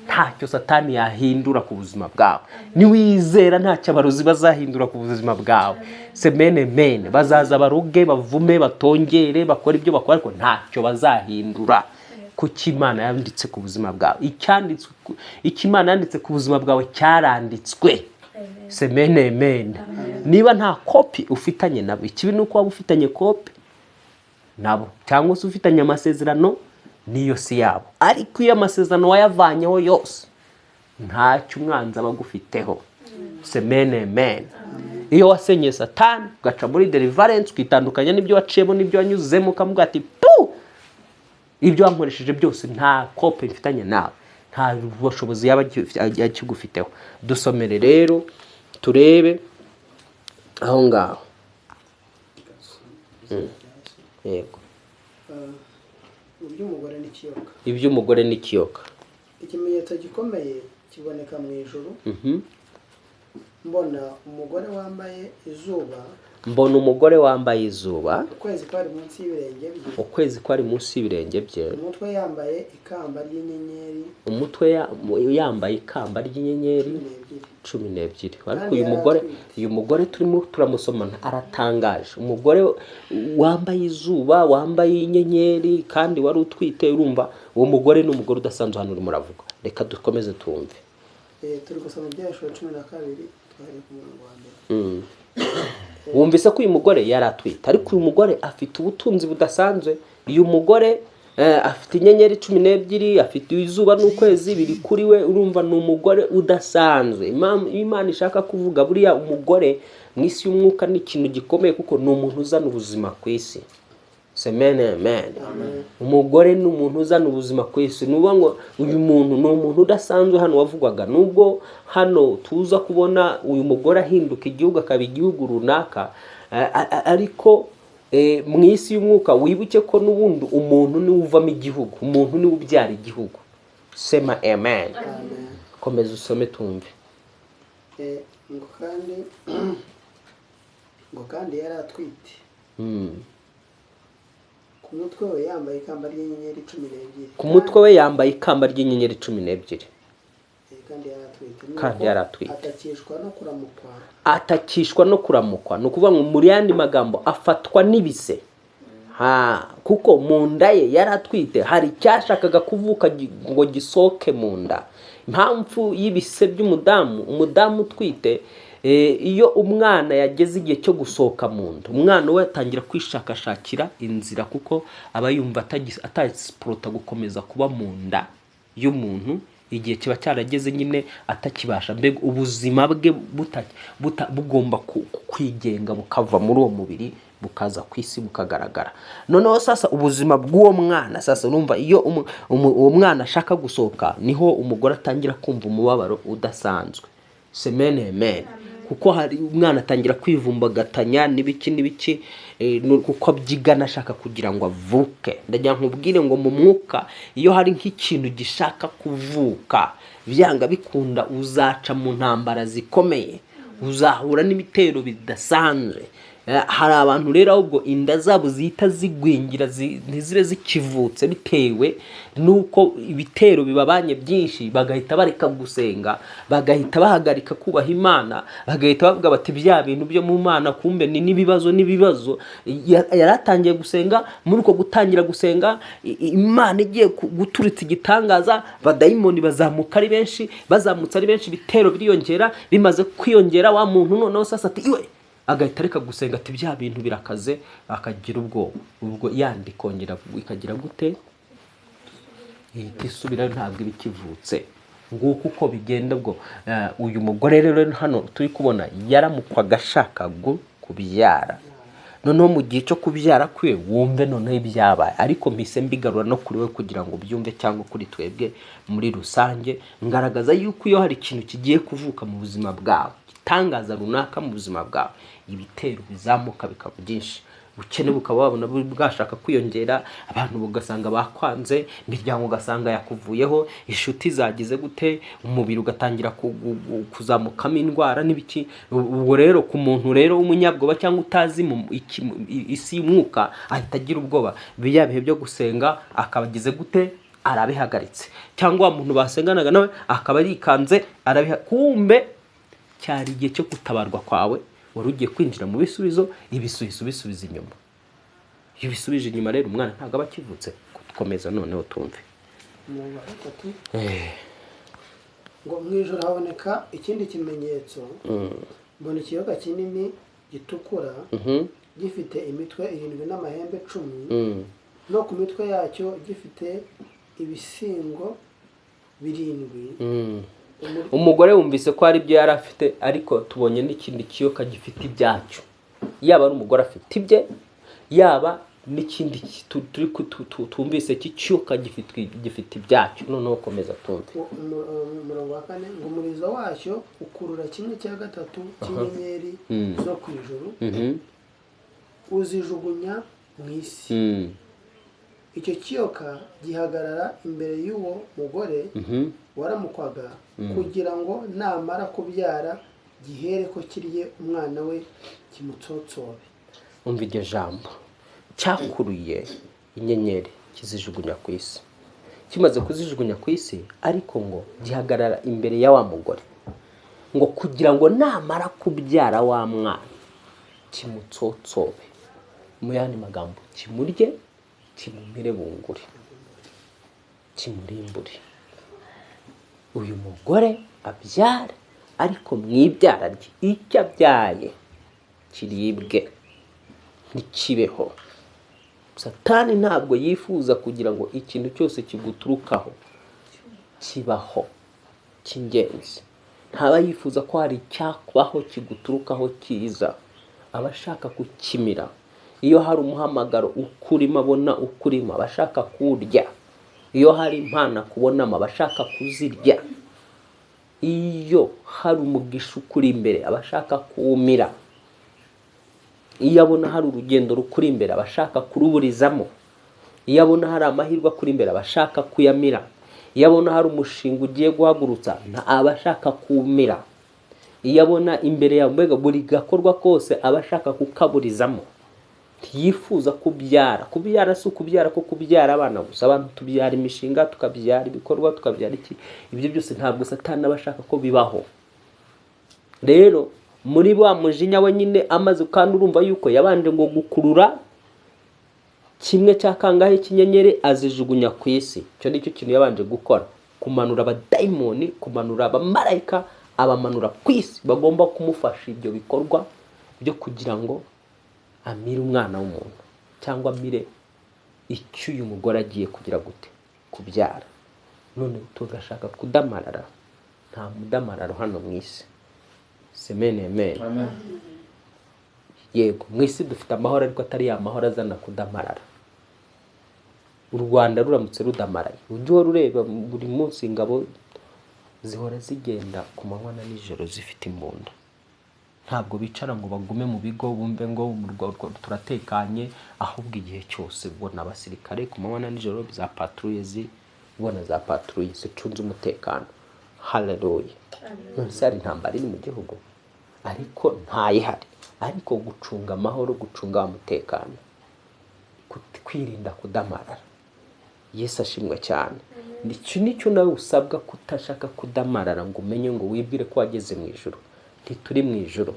Speaker 1: ntacyo Satani yahindura ku buzima bwawe. Niwizera ntacyo abarozi bazahindura ku buzima bwawe. Semene mene bazaza baruge, bavume, batongere, bakora ibyo bakora, ariko ntacyo bazahindura kuko Imana yanditse ku buzima bwawe. Icyo Imana yanditse ku buzima bwawe cyaranditswe. Semene mene. Niba nta kopi ufitanye nabo, ikibi ni uko waba ufitanye kopi nabo cyangwa se ufitanye amasezerano n'iyo si yabo, ariko iyo amasezerano wayavanyeho yose ntacyo umwanzi aba agufiteho. Semene mene. Iyo wasenyeye Satani ugaca muri deliverance, ukitandukanya n'ibyo waciyemo n'ibyo wanyuzemo, ukamuga ati pu, ibyo wankoresheje byose nta kopi mfitanye nawe, nta bushobozi yaba akigufiteho. Dusomere rero turebe aho ngaho. Yego.
Speaker 2: Iby'umugore n'ikiyoka.
Speaker 1: Iby'umugore n'ikiyoka.
Speaker 2: Ikimenyetso gikomeye kiboneka mu ijuru, mbona umugore wambaye izuba,
Speaker 1: Mbona umugore wambaye izuba,
Speaker 2: ukwezi kwari munsi y'ibirenge bye,
Speaker 1: ukwezi kwari munsi y'ibirenge bye,
Speaker 2: umutwe yambaye ikamba ry'inyenyeri
Speaker 1: umutwe yambaye ikamba ry'inyenyeri
Speaker 2: 12.
Speaker 1: 12. Ariko
Speaker 2: Kandi
Speaker 1: uyu
Speaker 2: yari
Speaker 1: mugore,
Speaker 2: atwite.
Speaker 1: uyu mugore turimo turamusomana aratangaje. Umugore wambaye izuba, wambaye inyenyeri, kandi wari utwite, urumva uwo mugore ni umugore udasanzwe. Hano urimo uravuga, reka dukomeze tumve.
Speaker 2: Turi gusoma Ibyahishuriwe 12, twahereye ku murongo wa mbere.
Speaker 1: Wumvise ko uyu mugore yari atwite, ariko uyu mugore afite ubutunzi budasanzwe. Uyu mugore afite inyenyeri 12, afite izuba n'ukwezi biri kuri we. Urumva ni umugore udasanzwe. Imana ishaka kuvuga, buriya umugore mu isi y'umwuka ni ikintu gikomeye, kuko ni umuntu uzana ubuzima ku isi. Amen, amen. Umugore ni umuntu uzana ubuzima ku isi. Ni ukuvuga ngo uyu muntu ni umuntu udasanzwe hano wavugwaga. Nubwo hano tuza kubona uyu mugore ahinduka igihugu, akaba igihugu runaka, ariko mu isi y'umwuka wibuke ko n'ubundi umuntu niwe uvamo igihugu, umuntu niwe ubyara igihugu. Sema amen. Komeza usome tumve.
Speaker 2: Ngo kandi yari atwite, ku mutwe we yambaye ikamba ry'inyenyeri 12.
Speaker 1: Ku mutwe we yambaye ikamba ry'inyenyeri 12.
Speaker 2: Kandi yari atwite.
Speaker 1: Kandi yari atwite.
Speaker 2: Atakishwa no kuramukwa.
Speaker 1: Atakishwa no kuramukwa, ni ukuvuga ngo muri yandi magambo afatwa n'ibise. Kuko mu nda ye yari atwite, hari icyashakaga kuvuka ngo gisohoke mu nda. Impamvu y'ibise by'umudamu, umudamu utwite, iyo umwana yageze igihe cyo gusohoka mu nda, umwana we atangira kwishakashakira inzira, kuko aba yumva atasiporota gukomeza kuba mu nda y'umuntu. Igihe kiba cyarageze nyine atakibasha, mbega ubuzima bwe bugomba kwigenga, bukava muri uwo mubiri bukaza ku isi bukagaragara. Noneho sasa ubuzima bw'uwo mwana, sasa urumva iyo uwo mwana ashaka gusohoka, niho umugore atangira kumva umubabaro udasanzwe. Semene amen. Kuko hari umwana atangira kwivumbagatanya n'ibiki n'ibiki, kuko abyigana ashaka kugira ngo avuke. Ndagira nkubwire ngo mu mwuka iyo hari nk'ikintu gishaka kuvuka, byanga bikunda uzaca mu ntambara zikomeye, uzahura n'ibitero bidasanzwe. Hari abantu rero ahubwo inda zabo zihita zigwingira, ntizibe zikivutse, bitewe nuko ibitero bibabanye byinshi, bagahita bareka gusenga, bagahita bahagarika kubaha Imana, bagahita bavuga bati bya bintu byo mu Mana kumbe ni n'ibibazo n'ibibazo. Yaratangiye gusenga, muri uko gutangira gusenga Imana igiye guturitsa igitangaza, badayimoni bazamuka ari benshi, bazamutse ari benshi, ibitero biriyongera, bimaze kwiyongera wa muntu noneho sasa ati iwe, agahita areka gusenga ati bya bintu birakaze, akagira ubwoba. Ubwo yandi ikongera ikagira gute? Ihita isubirayo, ntabwo iba ikivutse. Nguko uko bigenda. Ubwo uyu mugore rero hano turi kubona yaramukwaga ashaka kubyara. Noneho mu gihe cyo kubyara kwe wumve noneho ibyabaye, ariko mpise mbigarura no kuri we kugira ngo ubyumve, cyangwa kuri twebwe muri rusange, ngaragaza yuko iyo hari ikintu kigiye kuvuka mu buzima bwawe, igitangaza runaka mu buzima bwawe, ibitero bizamuka bikaba byinshi, ubukene bukaba wabona bwashaka kwiyongera, abantu ugasanga bakwanze, imiryango ugasanga yakuvuyeho, inshuti zagize gute, umubiri ugatangira kuzamukamo indwara n'ibiki. Ubwo rero ku muntu rero w'umunyabwoba cyangwa utazi isi y'umwuka, ahita agira ubwoba. Bya bihe byo gusenga akabagize gute, arabihagaritse, cyangwa wa muntu basenganaga nawe akaba yikanze arabiha. Kumbe cyari igihe cyo gutabarwa kwawe, wari ugiye kwinjira mu bisubizo, ibisubizo ubisubiza inyuma. Iyo ubisubije inyuma rero umwana ntabwo aba akivutse. Komeza noneho tumve.
Speaker 2: Umurongo wa gatatu ngo: "Mu ijoro haboneka ikindi kimenyetso, mbona ikiyoka kinini gitukura, gifite imitwe irindwi n'amahembe 10, no ku mitwe yacyo gifite ibisingo birindwi."
Speaker 1: Umugore wumvise ko hari ibyo yari afite, ariko tubonye n'ikindi kiyoka gifite ibyacyo. Yaba ari umugore afite ibye, yaba n'ikindi turi twumvise cy'ikiyoka gifite ibyacyo. Noneho komeza tumve.
Speaker 2: Umurongo wa kane ngo: "Umurizo wacyo ukurura kimwe cya gatatu cy'inyenyeri zo ku ijuru, uzijugunya mu isi. Icyo kiyoka gihagarara imbere y'uwo mugore waramukwaga, kugira ngo namara kubyara gihere ko kirye umwana we, kimutsotsobe."
Speaker 1: Umva iryo jambo: cyakuruye inyenyeri kizijugunya ku isi. Kimaze kuzijugunya ku isi, ariko ngo gihagarara imbere ya wa mugore, ngo kugira ngo namara kubyara wa mwana kimutsotsobe. Mu yandi magambo, kimurye, kimumire bunguri, kimurimbure. Uyu mugore abyara, ariko mu ibyara rye icyo abyaye kiribwe, ntikibeho. Satani ntabwo yifuza kugira ngo ikintu cyose kiguturukaho kibaho cy'ingenzi. Ntaba yifuza ko hari icyakubaho kiguturukaho cyiza, aba ashaka kukimira. Iyo hari umuhamagaro ukurimo, abona ukurimo, aba ashaka kuwurya. Iyo hari impano akubonamo, aba ashaka kuzirya. Iyo hari umugisha ukuri imbere, aba ashaka kuwumira. Iyo abona hari urugendo rukuri imbere, aba ashaka kuruburizamo. Iyo abona hari amahirwe akuri imbere, aba ashaka kuyamira. Iyo abona hari umushinga ugiye guhagurutsa, aba ashaka kuwumira. Iyo abona imbere yawe, mbega buri gakorwa kose aba ashaka kukaburizamo. Ntiyifuza kubyara. Kubyara si ukubyara ko kubyara abana gusa. Abantu tubyara imishinga, tukabyara ibikorwa, tukabyara iki, ibyo byose ntabwo Satani aba ashaka ko bibaho. Rero muri wa mujinya we nyine amaze, kandi urumva yuko yabanje ngo gukurura kimwe cya kangahe cy'inyenyeri azijugunya ku isi. Icyo nicyo kintu yabanje gukora, kumanura abadayimoni, kumanura abamarayika, abamanura ku isi bagomba kumufasha ibyo bikorwa byo kugira ngo amire umwana w'umuntu, cyangwa amire icyo uyu mugore agiye kugira gute, kubyara. None tugashaka kudamarara. Nta mudamararo hano mu isi. Semene amen.
Speaker 3: Amen.
Speaker 1: Yego, mu isi dufite amahoro, ariko atari ya mahoro azana kudamarara. U Rwanda ruramutse rudamaraye, ujye uhora ureba buri munsi ingabo zihora zigenda ku manywa na nijoro zifite imbunda. Ntabwo bicara ngo bagume mu bigo bumve ngo mu Rwanda turatekanye, ahubwo igihe cyose ubona abasirikare ku manywa na nijoro, za patrouille, ubona za patrouille zicunze umutekano. Haleluya! None se hari intambara iri mu gihugu? Ariko ntayihari, ariko gucunga amahoro, gucunga umutekano, kwirinda kudamarara. Yesu ashimwe cyane. Icyo nicyo nawe usabwa, kutashaka kudamarara ngo umenye ngo wibwire ko wageze mu ijuru. Ntituri mu ijuru,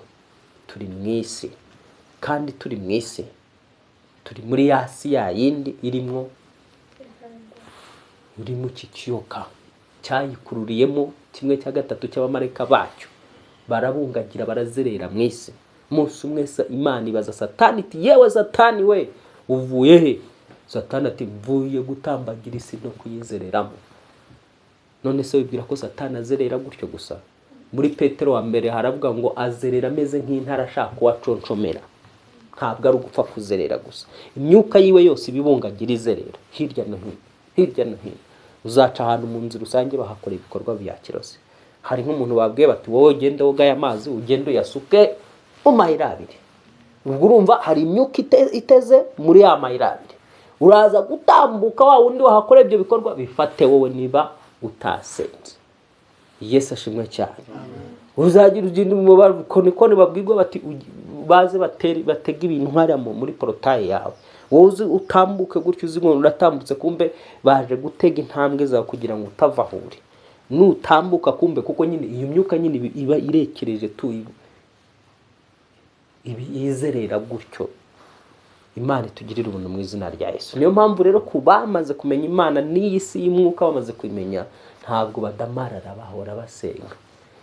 Speaker 1: turi mu isi. Kandi turi mu isi, turi muri ya si ya yindi irimwo urimo iki kiyoka cyayikururiyemo kimwe cya gatatu cy'abamarayika bacyo, barabungagira, barazerera mu isi. Umunsi umwe Imana ibaza Satani iti: "Yewe Satani we, uvuye he?" Satani ati: "Mvuye gutambagira isi no kuyizereramo." None se wibwira ko Satani azerera gutyo gusa? Muri Petero wa mbere haravuga ngo azerera ameze nk'intare ashaka uwaconshomera. Ntabwo ari ugupfa kuzerera gusa. Imyuka yiwe yose ibibungagira, izerera hirya no hino, hirya no hino. Uzaca ahantu mu nzira usange bahakora ibikorwa bya kirozi. Hari nk'umuntu babwiye bati: "Wowe ugende woga aya mazi, ugende uyasuke mu mayira abiri." Ubwo urumva hari imyuka iteze muri ya mayira abiri. Uraza gutambuka, wa wundi wahakora ibyo bikorwa bifate wowe niba utasenze. Yesu ashimwe cyane. Uzagira ugenda mu bakonikoni babwirwa bati: "Baze batege ibintu hariya muri portail yawe." Wowe uzi utambuke gutyo, uzi ngo uratambutse, kumbe baje gutega intambwe zawe kugira ngo utava aho uri. Nutambuka kumbe, kuko nyine iyo myuka nyine iba irekereje tu, ibi yizerera gutyo. Imana itugirire ubuntu mu izina rya Yesu. Niyo mpamvu rero ku bamaze kumenya Imana n'iyi si y'umwuka bamaze kumenya, ntabwo badamarara, bahora basenga.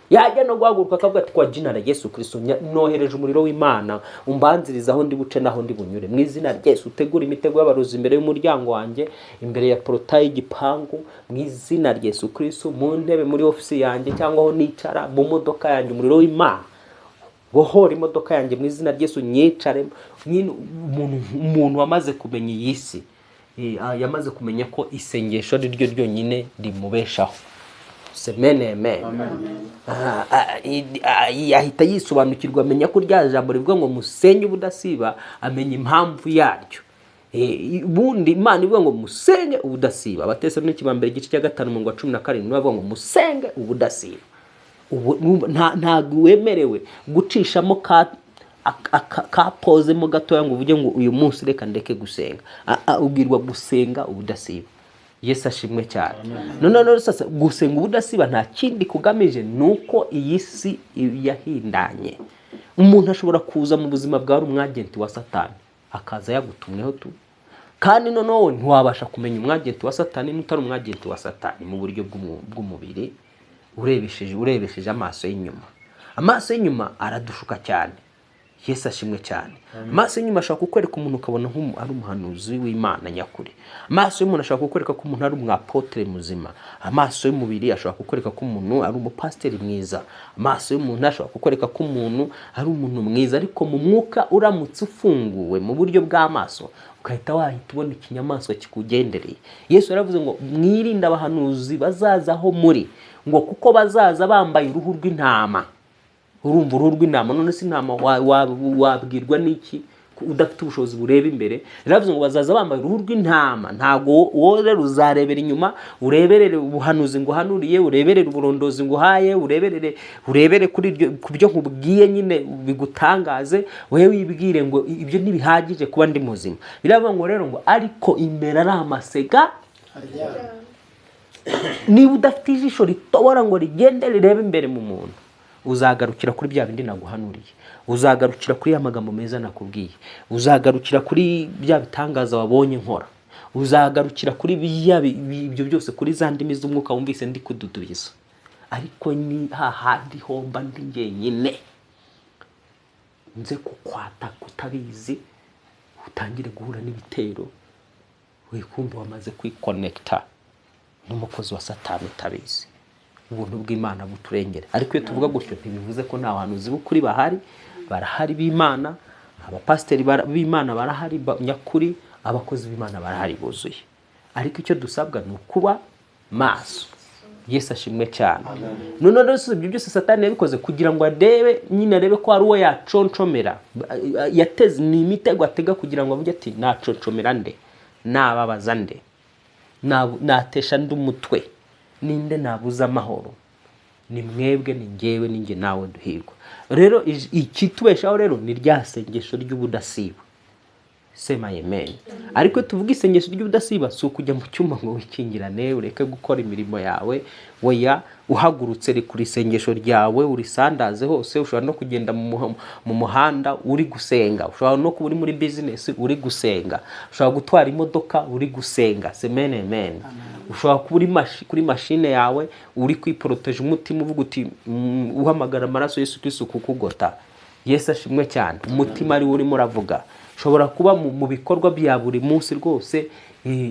Speaker 1: Yajya no guhaguruka akavuga ati kwa jina la Yesu Kristo nohereje umuriro w'Imana umbanziriza aho ndi buce naho ndi bunyure, mu izina rya Yesu utegura imitego y'abarozi imbere y'umuryango wanjye, imbere ya porotayi y'igipangu, mu izina rya Yesu Kristo, mu ntebe muri ofisi yanjye cyangwa aho nicara, mu modoka yanjye, umuriro w'Imana bohora imodoka yanjye mu izina rya Yesu, nyicaremo. Nyine umuntu wamaze kumenya iyi si, yamaze kumenya ko isengesho ari ryo ryonyine rimubeshaho. Semene amen. Ahita yisobanukirwa, amenya ko rya jambo rivuga ngo musenge ubudasiba, amenya impamvu yaryo. Ubundi Imana ivuga ngo musenge ubudasiba. Abatesalonike ba mbere igice cya 5 umurongo wa 17 bavuga ngo musenge ubudasiba. Ntabwo wemerewe gucishamo ka pause mo gatoya ngo uvuge ngo uyu munsi reka ndeke gusenga. Ubwirwa gusenga ubudasiba. Yesu ashimwe cyane. None sasa gusenga ubudasiba nta kindi kugamije, nuko iyi si yahindanye. Umuntu ashobora kuza mu buzima bwawe umwagenti wa Satani akaza yagutumweho tu, kandi noneho ntiwabasha kumenya umwagenti wa Satani n'utari umwagenti wa Satani mu buryo bw'umubiri, urebesheje amaso y'inyuma. Amaso y'inyuma aradushuka cyane. Yesu ashimwe cyane. Amaso y'inyuma ashobora kukwereka umuntu ukabona ari umuhanuzi w'Imana nyakuri. Amaso y'umuntu ashobora kukwereka ko umuntu ari umwapotre muzima. Amaso y'umubiri ashobora kukwereka ko umuntu ari umupasiteri mwiza. Amaso y'umuntu ashobora kukwereka ko umuntu ari umuntu mwiza, ariko mu mwuka uramutse ufunguwe mu buryo bw'amaso ukahita wahita ubona ikinyamaswa kikugendereye. Yesu yaravuze ngo mwirinde abahanuzi bazaza aho muri, ngo kuko bazaza bambaye uruhu rw'intama. Urumva uruhu rw'intama, none se intama wabwirwa n'iki udafite ubushobozi bureba imbere? Yaravuze ngo bazaza bambaye uruhu rw'intama. Ntabwo wowe rero uzarebera inyuma, ureberere ubuhanuzi nguhanuriye, ureberere uburondozi nguhaye, urebere kuri ku byo nkubwiye nyine bigutangaze, wowe wibwire ngo ibyo ntibihagije kuba ndi muzima. Biravuga ngo rero ngo ariko imbere ari amasega. Niba udafite ijisho ritobora ngo rigende rirebe imbere mu muntu, uzagarukira kuri bya bindi naguhanuriye, uzagarukira kuri ya magambo meza nakubwiye, uzagarukira kuri bya bitangaza wabonye nkora, uzagarukira kuri ibyo byose, kuri za ndimi z'umwuka wumvise ndi kududubiza. Ariko ni hahandi homba ndi njyenyine, nze kukwata kutabizi, utangire guhura n'ibitero, wikumva wamaze kwikonekita n'umukozi wa Satani utabizi. Ubuntu bw'Imana buturengere. Ariko iyo tuvuga gutyo ntibivuze ko nta bahanuzi b'ukuri bahari, barahari b'Imana, abapasiteri b'Imana barahari nyakuri, abakozi b'Imana barahari buzuye. Ariko icyo dusabwa ni ukuba maso. Yesu ashimwe cyane. None rero ibyo byose Satani yabikoze kugira ngo arebe nyine, arebe ko ari uwo yaconshomera. Yateze ni imitego atega kugira ngo avuge ati naconshomera nde, nababaza nde, natesha ndi umutwe, ninde nabuza amahoro, ni mwebwe, ni njyewe, ni njye nawe duhirwa. Rero ikitubeshaho rero ni rya sengesho ry'ubudasiba. Sema amen. Ariko tuvuga isengesho ry'ubudasiba si ukujya mu cyumba ngo wikingirane ureke gukora imirimo yawe, oya, uhagurutse rekura isengesho ryawe urisandaze hose. Ushobora no kugenda mu muhanda uri gusenga, ushobora no kuba uri muri business uri gusenga, ushobora gutwara imodoka uri gusenga. Amen amen. Ushobora kuba uri kuri mashine yawe uri kwiporoteje umutima uvuga uti uhamagara amaraso Yesu Kristo kukugota. Yesu ashimwe cyane. Umutima ari urimo uravuga. Ushobora kuba mu bikorwa bya buri munsi rwose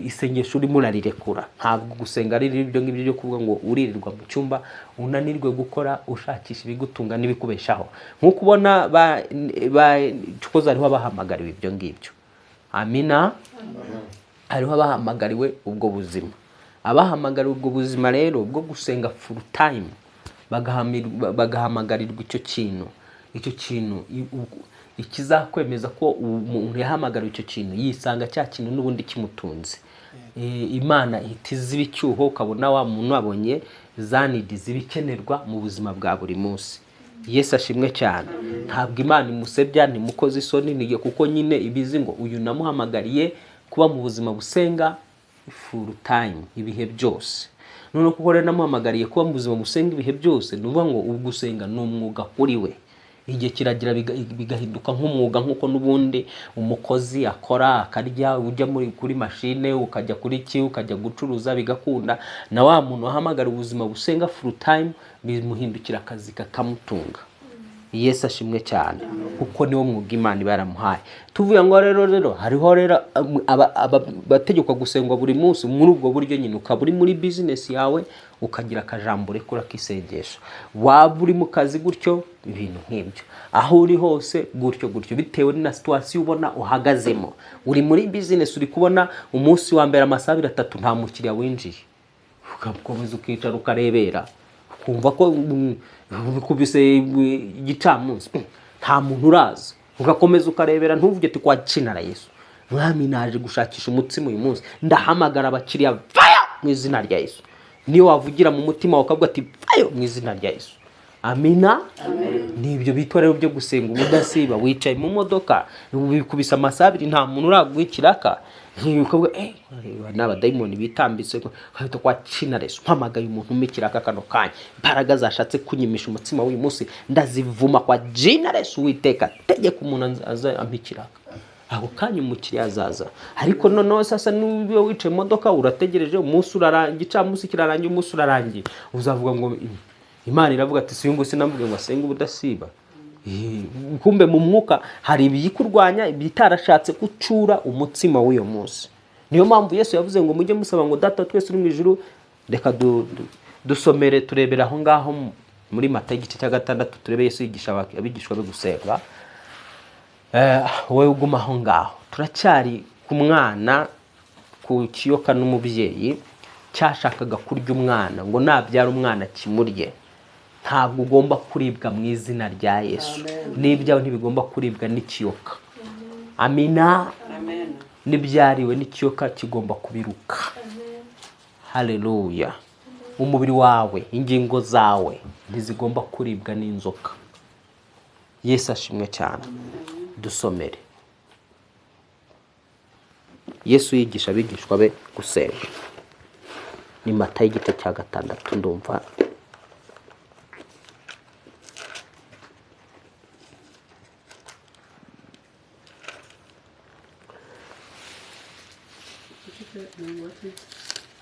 Speaker 1: isengesho urimo urarirekura. Ntabwo gusenga ari ibyo ngibyo byo kuvuga ngo uririrwa mu cyumba unanirwe gukora ushakisha ibigutunga n'ibikubeshaho, nkuko ubona ba hariho abahamagariwe ibyo ngibyo. Amina. Hariho abahamagariwe ubwo buzima. Abahamagariwe ubwo buzima rero bwo gusenga full time, bagahamagarirwa icyo kintu. Icyo kintu ikizakwemeza ko umuntu yahamagariwe icyo kintu, yisanga cya kintu n'ubundi kimutunze. Imana ihita iziba icyuho, ukabona wa muntu abonye za nidi zibikenerwa mu buzima bwa buri munsi. Yesu ashimwe cyane. Ntabwo Imana imusebya, ntimukoze isoni, ntigiye kuko nyine ibizi ngo uyu namuhamagariye kuba mu buzima busenga full time ibihe byose. None kuko rero namuhamagariye kuba mu buzima busenga ibihe byose, ni ukuvuga ngo ugusenga ni umwuga kuri we. Igihe kiragira bigahinduka nk'umwuga, nk'uko n'ubundi umukozi akora akarya, ujya kuri mashine, ukajya kuri ki, ukajya gucuruza bigakunda. Na wa muntu wahamagara ubuzima busenga full time bimuhindukira akazi kakamutunga. Yesu ashimwe cyane, kuko niwo mwuga Imana iba yaramuhaye. Tuvuye ngo rero hariho rero abategekwa gusengwa buri munsi muri ubwo buryo nyine, ukaba uri muri business yawe ukagira akajambo urekura k'isengesho, waba uri mu kazi gutyo, ibintu nk'ibyo, aho uri hose gutyo gutyo, bitewe na situation ubona uhagazemo. Uri muri business, uri kubona umunsi wa mbere amasaha abiri atatu nta mukiriya winjiye, ugakomeza ukicara ukarebera, ukumva ko ukubise igicamunsi nta muntu uraza, ugakomeza ukarebera, ntuvuge ati kwa kinara Yesu mwami naje gushakisha umutsima uyu munsi, ndahamagara abakiriya vaya mu izina rya Yesu. Niyo wavugira mu mutima ukavuga ati vayo mu izina rya Yesu. Amina. Nibyo bitwa rero byo gusenga ubudasiba. Wicaye mu modoka bikubise amasaha abiri nta muntu uraguha ikiraka, ukavuga n'abadayimoni bitambitse ukahita kwa kinara Yesu, mpamagaye umuntu umpa ikiraka kano kanya, imbaraga zashatse kunyimisha umutsima w'uyu munsi ndazivuma kwa jina Yesu. Uwiteka tegeka umuntu aza ampa ikiraka, ako kanya umukiriya azaza. Ariko noneho sasa niba wicaye mu modoka urategereje umunsi urarangiye, igicamunsi kirarangiye, umunsi urarangiye, uzavuga ngo Imana iravuga ati si uyu nguyu sinamubwiye ngo asenge ubudasiba. Kumbe mu mwuka hari ibiyikurwanya ibitarashatse gucura umutsima w'uyu munsi. Niyo mpamvu Yesu yavuze ngo mujye musaba ngo Data twese uri mu ijuru. Reka dusomere turebera aho ngaho muri Matayo igice cya 6, turebe Yesu yigisha abigishwa be gusenga. Wowe uguma aho ngaho, turacyari ku mwana, ku kiyoka n'umubyeyi cyashakaga kurya umwana ngo nabyara umwana kimurye. Ntabwo ugomba kuribwa mu izina rya Yesu, n'ibyawe ntibigomba kuribwa n'ikiyoka. Amina. N'ibyariwe n'ikiyoka kigomba kubiruka. Haleluya. Umubiri wawe, ingingo zawe ntizigomba kuribwa n'inzoka. Yesu ashimwe cyane. Dusomere. Yesu yigisha abigishwa be gusenga. Ni Matayo igice cya 6 ndumva.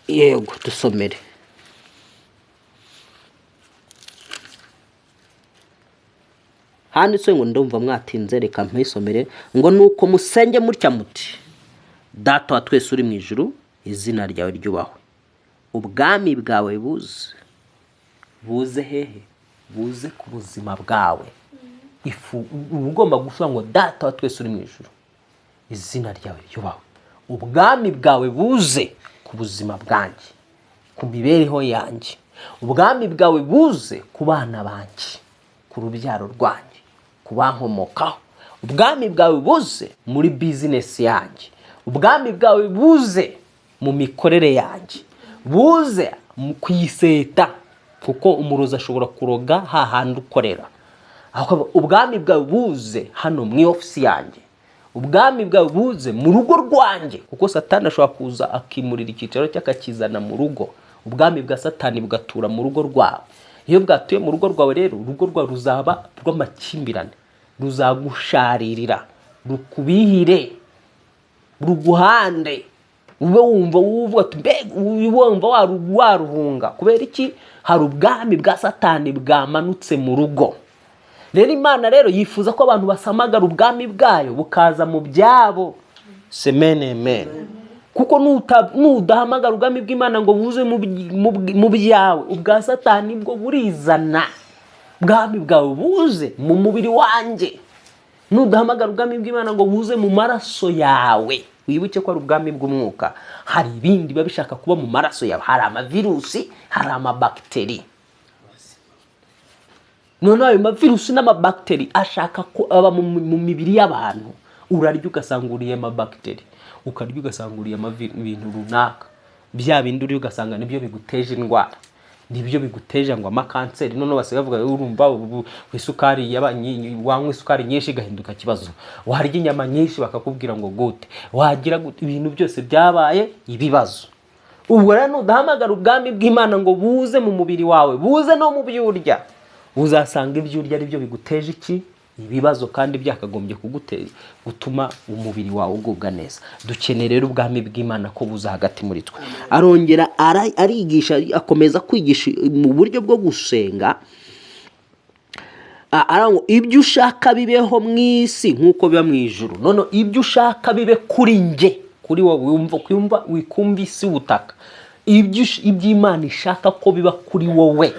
Speaker 1: Yego dusomere. Handitswe ngo ndumva mwatinze, reka mpisomere ngo nuko musenge mutya muti: Data wa twese uri mu ijuru, izina ryawe ryubahwe, ubwami bwawe buze. Buze hehe? Buze ku buzima bwawe. Ifu ugomba guvuga ngo Data wa twese uri mu ijuru, izina ryawe ryubahwe, ubwami bwawe buze ku buzima bwanjye, ku mibereho yanjye, ubwami bwawe buze ku bana banjye, ku rubyaro rwanjye, ku bankomokaho, ubwami bwawe buze muri business yanjye, ubwami bwawe buze mu mikorere yanjye, buze mu kuyiseta, kuko umurozi ashobora kuroga hahandi ukorera. Ubwami bwawe buze hano mu ofisi yanjye, ubwami bwawe buze mu rugo rwanjye, kuko Satani ashobora kuza akimurira icyicaro cye akakizana mu rugo. Ubwami bwa Satani bugatura mu rugo rwawe. Iyo bwatuye mu rugo rwawe rero, urugo rwawe ruzaba rw'amakimbirane, ruzagusharirira, rukubihire, ruguhande, ube wumva uvuga ati mbega, wumva waruhunga. Kubera iki? Hari ubwami bwa Satani bwamanutse mu rugo. Rero Imana rero yifuza ko abantu basamagara ubwami bwayo bukaza mu byabo. Amen, amen. Kuko nudahamagara ubwami bw'Imana ngo buze mu byawe, ubwa Satani bwo burizana. Ubwami bwawe buze mu mubiri wanjye. Nudahamagara ubwami bw'Imana ngo buze mu maraso yawe, wibuke ko ari ubwami bw'umwuka. Hari ibindi biba bishaka kuba mu maraso yawe, hari amavirusi, hari amabakteri. Noneho ayo mavirusi n'amabakteri ashaka ko aba mu mibiri y'abantu. Urarya ugasanga uriye amabakteri, ukarya ugasanga uriye ibintu runaka, bya bindi uriye ugasanga nibyo biguteje indwara. Nibyo biguteje ngo amakanseri. None basigaye bavuga urumva isukari wanywa isukari nyinshi igahinduka ikibazo, warya inyama nyinshi bakakubwira ngo gute, wagira ibintu byose byabaye ibibazo. Ubwo rero nudahamagara ubwami bw'Imana ngo buze mu mubiri wawe, buze no mu byo urya, uzasanga ibyo urya ari byo biguteje iki ibibazo, kandi byakagombye kugutera gutuma umubiri wawe ugubwa neza. Dukeneye rero ubwami bw'Imana ko buza hagati muri twe. Arongera arigisha, akomeza kwigisha mu buryo bwo gusenga, ibyo ushaka bibeho mu isi nk'uko biba mu ijuru. None ibyo ushaka bibe kuri nge, kuri wowe, wumva wikumva isi ubutaka, ibyo Imana ishaka ko biba kuri wowe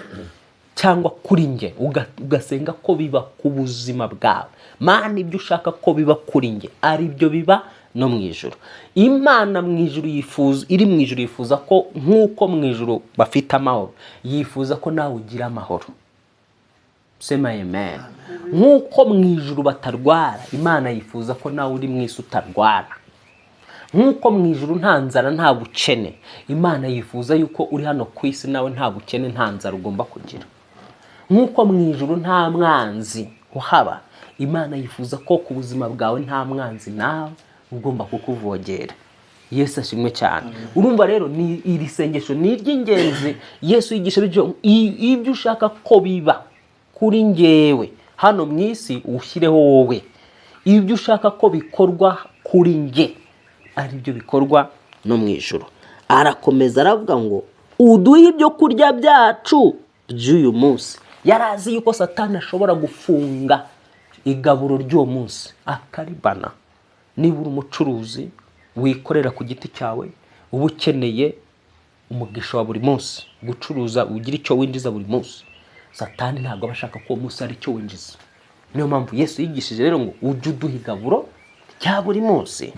Speaker 1: cyangwa kuri nge, ugasenga ko biba ku buzima bwawe. Mana, ibyo ushaka ko biba kuri nge ari byo biba no mu ijuru. Imana mu ijuru yifuza, iri mu ijuru yifuza ko nk'uko mu ijuru bafite amahoro, yifuza ko nawe ugira amahoro. Sema amen. Nk'uko mu ijuru batarwara, Imana yifuza ko nawe uri mu isi utarwara. Nk'uko mu ijuru nta nzara nta bukene, Imana yifuza yuko uri hano ku isi nawe nta bukene nta nzara ugomba kugira. Nk'uko mu ijuru nta mwanzi uhaba, Imana yifuza ko ku buzima bwawe nta mwanzi nawe ugomba kukuvogera. Yesu ashimwe cyane. Urumva rero ni iri sengesho ni iry'ingenzi. Yesu yigisha ibyo ushaka ko biba kuri ngewe hano mu isi ushyireho wowe, ibyo ushaka ko bikorwa kuri nge ari byo bikorwa no mu ijuru. Arakomeza aravuga ngo uduhe ibyo kurya byacu by'uyu munsi. Yarazi yuko Satani ashobora gufunga igaburo ry'uwo munsi akaribana. Niba uri umucuruzi wikorera ku giti cyawe, uba ukeneye umugisha wa buri munsi, gucuruza ugira icyo winjiza buri munsi, Satani ntabwo aba ashaka ko uwo munsi ari icyo winjiza. Niyo mpamvu Yesu yigishije rero ngo ujye uduha igaburo rya buri munsi.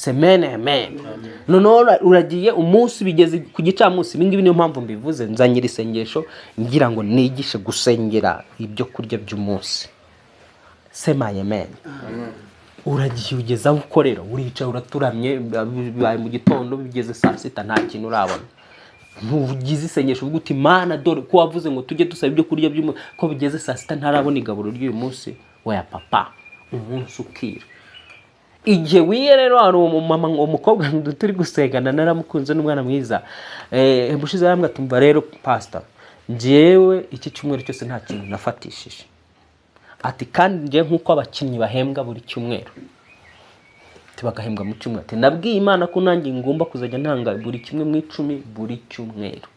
Speaker 1: Amen, amen. Noneho uragiye umunsi bigeze ku gicamunsi. Ibi ngibi niyo mpamvu mbivuze, nzanyira isengesho ngira ngo nigishe gusengera ibyo kurya by'umunsi. Sema amen. Uragiye ugeze aho ukorera, uricaye uraturamye, bibaye mu gitondo bigeze saa sita nta kintu urabona. Ntugize isengesho uvuga uti Mana dore ko wavuze ngo tujye dusaba ibyo kurya by'umunsi, ko bigeze saa sita ntarabona igaburo ry'uyu munsi. Oya papa, umunsi ukira. Igihe wiye rero hari umumama, umukobwa turi gusengana naramukunze n'umwana mwiza, bushize yarambwira ati umva rero pastor, njyewe iki cyumweru cyose nta kintu nafatishije. Ati kandi njye nk'uko abakinnyi bahembwa buri cyumweru, ati bagahembwa mu cyumweru, ati nabwiye Imana ko nanjye ngomba kuzajya ntanga buri kimwe mu 10 buri cyumweru.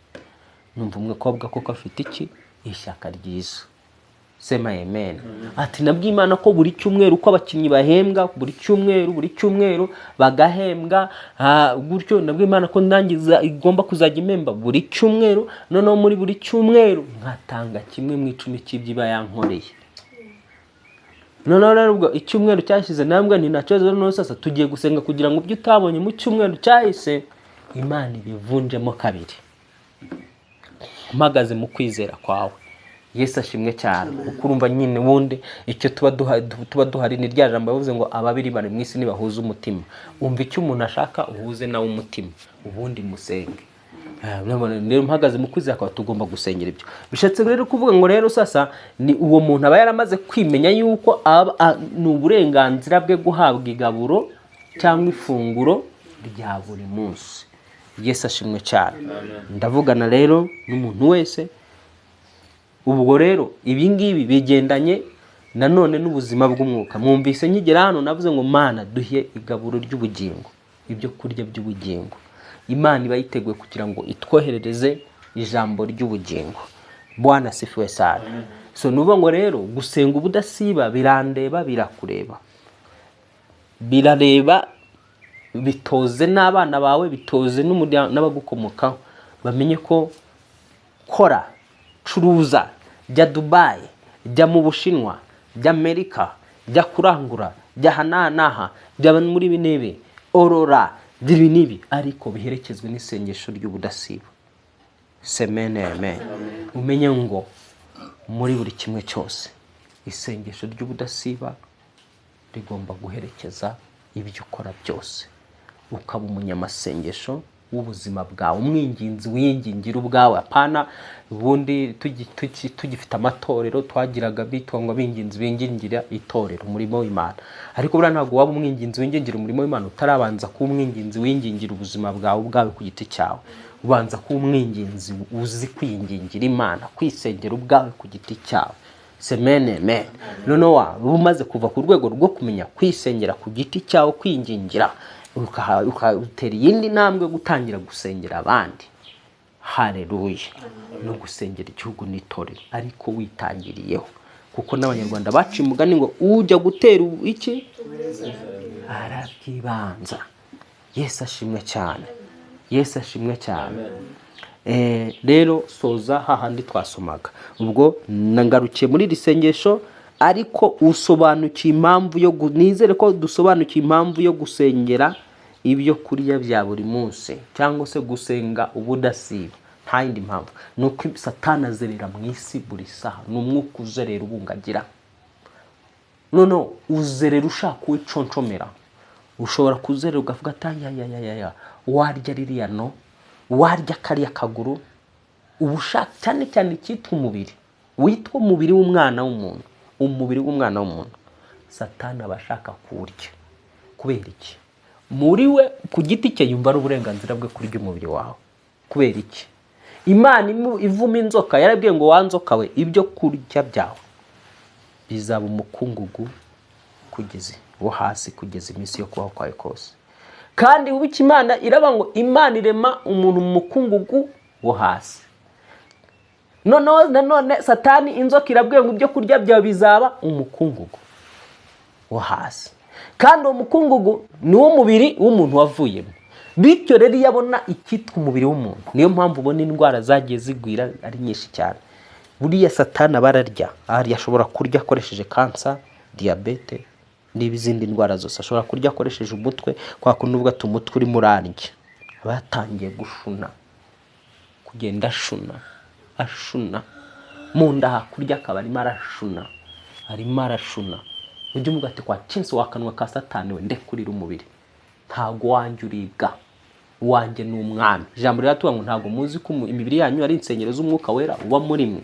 Speaker 1: Numva umukobwa koko afite iki ishyaka ryiza. Sema amen. Ati nabwiye Imana ko buri cyumweru uko abakinnyi bahembwa buri cyumweru bagahembwa gutyo, nabwiye Imana ko nanjye igomba kuzajya impemba buri cyumweru, noneho muri buri cyumweru nkatanga kimwe mu 10 cy'ibyo iba yankoreye. Noneho rero ubwo icyumweru cyashize nambwe nti nta kibazo, noneho sasa tugiye gusenga kugira ngo ibyo utabonye mu cyumweru cyahise Imana ibivunjemo kabiri. Mpagaze mu kwizera kwawe. Yesu ashimwe cyane. Kuko urumva nyine wundi icyo tuba duhari ni rya jambo yavuze ngo ababiri bari mu isi nibahuza umutima. Umva icyo umuntu ashaka uhuze nawe umutima, ubundi musenge. Rero mpagaze mu kwizera kwawe tugomba gusengera ibyo. Bishatse rero kuvuga ngo rero sasa ni uwo muntu aba yaramaze kwimenya yuko ni uburenganzira bwe guhabwa igaburo cyangwa ifunguro rya buri munsi. Yesu ashimwe cyane. Ndavugana rero n'umuntu wese. Ubwo rero ibi ngibi bigendanye nanone n'ubuzima bw'umwuka. Mwumvise nkigera hano navuze ngo Mana duhe igaburo ry'ubugingo, ibyo kurya by'ubugingo. Imana iba yiteguye kugira ngo itwoherereze ijambo ry'ubugingo. Bwana asifiwe sana. So nuvuga ngo rero gusenga ubudasiba birandeba, birakureba, birareba, bitoze n'abana bawe, bitoze n'abagukomokaho, bamenye ko kora, curuza, jya Dubai, jya mu Bushinwa, jya Amerika, jya kurangura, jya aha n'aha, jya muri ibi n'ibi, orora, ibi n'ibi, ariko biherekezwe n'isengesho ry'ubudasiba. Amen, amen. Umenye ngo muri buri kimwe cyose isengesho ry'ubudasiba rigomba guherekeza ibyo ukora byose, ukaba umunyamasengesho w'ubuzima bwawe, umwinginzi wiyingingira ubwawe. Apana ubundi tugifite amatorero twagiraga bitwa ngo abinginzi bingingira itorero umurimo w'Imana, ariko buriya ntabwo waba umwinginzi wingingira umurimo w'Imana utarabanza kuba umwinginzi wingingira ubuzima bwawe ubwawe ku giti cyawe. Ubanza kuba umwinginzi uzi kwingingira Imana, kwisengera ubwawe ku giti cyawe. Amen, amen. Noneho waba umaze kuva ku rwego rwo kumenya kwisengera ku giti cyawe, kwingingira, ukatera iyindi ntambwe yo gutangira gusengera abandi. Haleluya. No gusengera igihugu n'itorero, ariko witangiriyeho, kuko n'Abanyarwanda baciye umugani ngo ujya gutera iki arabyibanza. Yesu ashimwe cyane, Yesu ashimwe cyane. Rero soza hahandi twasomaga, ubwo nangarukiye muri iri sengesho, ariko usobanukiye impamvu yo nizere ko dusobanukiye impamvu yo gusengera ibyo kurya bya buri munsi, cyangwa se gusenga ubudasiba. Nta yindi mpamvu, ni uko Satani azerera mu isi buri saha, ni umwuka uzerera ubungagira. Noneho uzerera ushaka uwiconshomera, ushobora kuzerera ugavuga ati ayayayaya, warya ririya no, warya kariya kaguru. Uba ushaka cyane cyane icyitwa umubiri, witwa umubiri w'umwana w'umuntu, umubiri w'umwana w'umuntu Satani aba ashaka kuwurya. Kubera iki? Muri we ku giti cye yumva ari uburenganzira bwe kurya umubiri wawe. Kubera iki? Imana ivuma inzoka yarabwiye ngo wa nzoka we, ibyo kurya byawe bizaba umukungugu kugeza wo hasi, kugeza iminsi yo kubaho kwawe kose. Kandi wibuke Imana iraba ngo Imana irema umuntu mu mukungugu wo hasi. Noneho nanone Satani inzoka irabwiye ngo ibyo kurya byawe bizaba umukungugu wo hasi, kandi uwo mukungugu ni wo mubiri w'umuntu wavuyemo. Bityo rero iyo abona icyitwa umubiri w'umuntu, niyo mpamvu ubona indwara zagiye zigwira ari nyinshi cyane. Buriya Satani aba ararya, ahari ashobora kurya akoresheje kansa, diyabete n'izindi ndwara zose. Ashobora kurya akoresheje umutwe, kwa kundi uvuga ati umutwe urimo urandya, aba yatangiye gushuna, kugenda ashuna, ashuna mu nda, hakurya akaba arimo arashuna, arimo arashuna. Ujye umuvuga ati kwa kinsi wakanwa ka Satani we, ndekurira umubiri, ntago wanjye uribwa, wanjye ni umwami. Ijambo riratubwira ngo ntago muzi ko imibiri yanyu ari insengero z'umwuka wera uba muri mwe.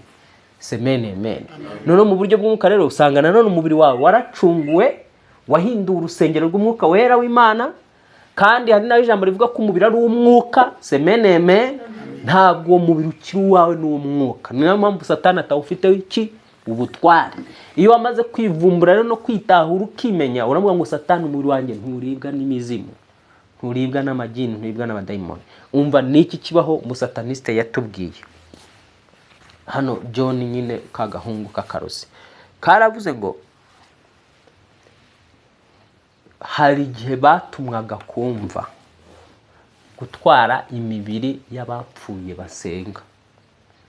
Speaker 1: Amen, amen. Noneho mu buryo bw'umwuka rero usanga nanone umubiri wawe waracunguwe, wahinduwe urusengero rw'umwuka wera w'Imana. Kandi hari naho ijambo rivuga ko umubiri ari uw'umwuka. Amen, amen. Ntabwo uwo mubiri ukiri uwawe, ni uw'umwuka. Niyo mpamvu Satani atawufiteho iki ubutware. Iyo wamaze kwivumbura rero no kwitahura ukimenya, uravuga ngo Satani umubiri wanjye nturibwa n'imizimu, nturibwa n'amagini, nturibwa n'abadayimoni. Umva niki kibaho umusataniste yatubwiye hano, John nyine ka gahungu k'akarozi karavuze ngo hari igihe batumwaga kumva gutwara imibiri y'abapfuye basenga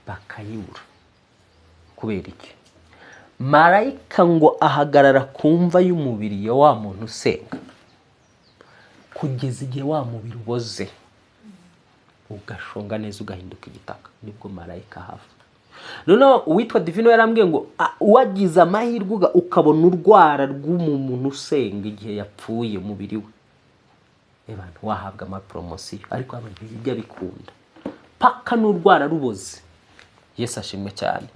Speaker 1: bakayibura. Kubera iki? Marayika ngo ahagarara ku mva y'umubiri ya wa muntu usenga kugeza igihe wa mubiri uboze ugashonga neza ugahinduka igitaka, nibwo marayika ahava. Noneho uwitwa Divino yarambwiye ngo wagize amahirwe ukabona urwara rw'umuntu usenga igihe yapfuye umubiri we, abantu wahabwa amapromosiyo, ariko abantu ntibijya bikunda paka n'urwara ruboze. Yesu ashimwe cyane.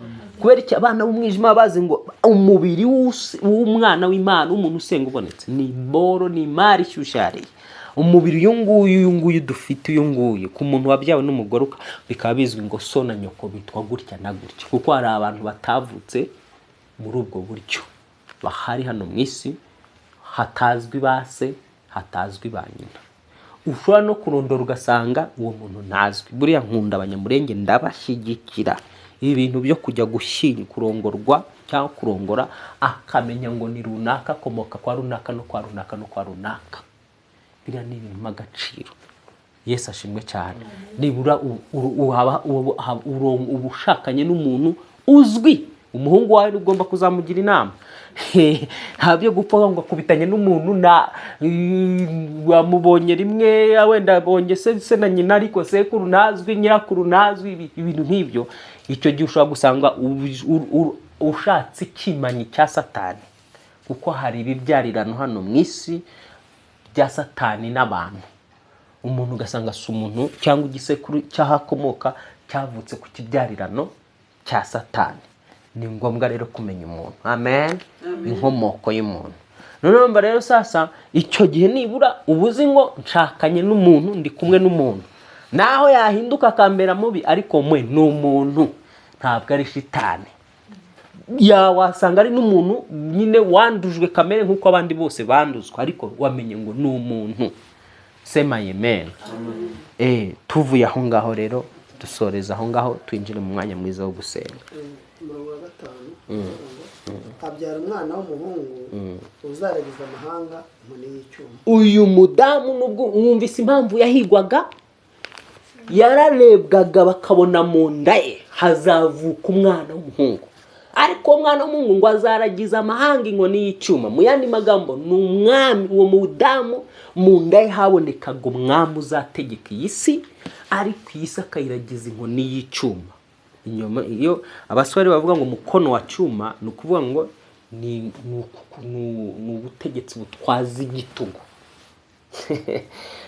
Speaker 1: Kubera iki? Abana b'umwijima bazi ngo umubiri w'umwana w'Imana w'umuntu usenga ubonetse ni boro, ni imari ishyushye hariya. Umubiri uyu nguyu, uyu nguyu dufite, uyu nguyu ku muntu wabyawe n'umugore, bikaba bizwi ngo so na nyoko bitwa gutya na gutya, kuko hari abantu batavutse muri ubwo buryo bahari hano mu isi, hatazwi ba se, hatazwi ba nyina. Ushobora no kurondora ugasanga uwo muntu ntazwi. Buriya nkunda Abanyamurenge, ndabashyigikira. Ibi bintu byo kujya kurongorwa cyangwa kurongora akamenya ngo ni runaka, akomoka kwa runaka no kwa runaka no kwa runaka, biriya ni ibintu by'agaciro. Yesu ashimwe cyane. Nibura uba ushakanye n'umuntu uzwi, umuhungu wawe ugomba kuzamugira inama. Nta byo gupfa ngo akubitanye n'umuntu na wamubonye rimwe, wenda abonye se na nyina, ariko sekuru ntazwi, nyirakuru ntazwi, ibintu nk'ibyo. Icyo gihe ushobora gusanga ushatse ikimanyi cya Satani, kuko hari ibibyarirano hano mu isi bya Satani n'abantu. Umuntu ugasanga si umuntu, cyangwa igisekuru cy'ahakomoka cyavutse ku kibyarirano cya Satani. Ni ngombwa rero kumenya umuntu. Amen. Inkomoko y'umuntu. Noneho mba rero sasa icyo gihe nibura ubuzi ngo nshakanye n'umuntu, ndi kumwe n'umuntu, naho yahinduka akambera mubi, ariko mwe ni umuntu, ntabwo ari shitani. Ya wasanga ari n'umuntu nyine wandujwe kamere nk'uko abandi bose banduzwa, ariko wamenye ngo ni umuntu. Sema amen. Tuvuye aho ngaho rero dusoreza aho ngaho, twinjire mu mwanya mwiza wo gusenga.
Speaker 2: Umurongo wa 5 abyara umwana w'umuhungu uzaragiza amahanga inkoni y'icyuma.
Speaker 1: Uyu mudamu nubwo mwumvise impamvu yahigwaga, yararebwaga bakabona mu nda ye hazavuka umwana w'umuhungu, ariko uwo mwana w'umuhungu ngo azaragiza amahanga inkoni y'icyuma. Mu yandi magambo ni umwami. Uwo mudamu mu nda ye habonekaga umwami uzategeka iyi si, ariko iyi si akayiragiza inkoni y'icyuma. Inyuma iyo abasore bavuga ngo mukono wa cyuma, ni ukuvuga ngo ni ubutegetsi butwaza igitugu.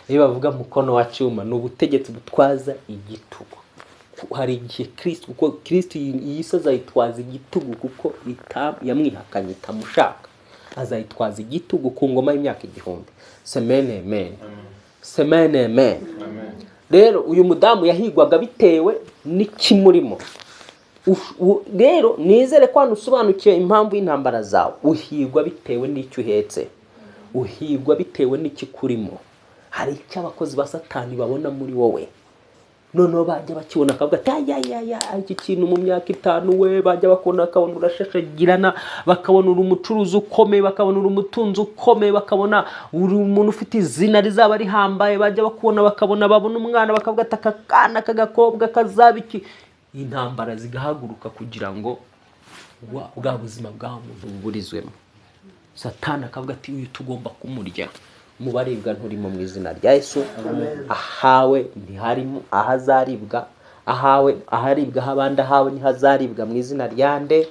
Speaker 1: Iyo bavuga mukono wa cyuma ni ubutegetsi butwaza igitugu. Hari igihe Kristo, kuko Kristo iyi si azayitwaza igitugu, kuko yamwihakanye itamushaka, azayitwaza igitugu ku ngoma y'imyaka 1000. Amen amen. Amen amen. Rero uyu mudamu yahigwaga bitewe n'ikimurimo. Rero nizere ko hano usobanukiwe impamvu y'intambara zawe. Uhigwa bitewe n'icyo uhetse, uhigwa bitewe n'ikikurimo. Hari icyo abakozi ba Satani babona muri wowe, noneho bajya bakibona akavuga ati ayayaya, iki kintu mu myaka 5 we, bajya bakubona bakabona urashashagirana, bakabona uri umucuruzi ukomeye, bakabona uri umutunzi ukomeye, bakabona uri umuntu ufite izina rizaba rihambaye, bajya bakubona bakabona babona umwana bakavuga ati aka kana k'agakobwa kazaba iki. Intambara zigahaguruka kugira ngo bwa buzima bwa muntu buburizwemo. Satani akavuga ati uyu tugomba kumurya. Mu baribwa nturimo mu izina rya Yesu. Ahawe ntiharimo, ahazaribwa ahawe, aharibwa habandi ahawe ntihazaribwa mu izina rya nde?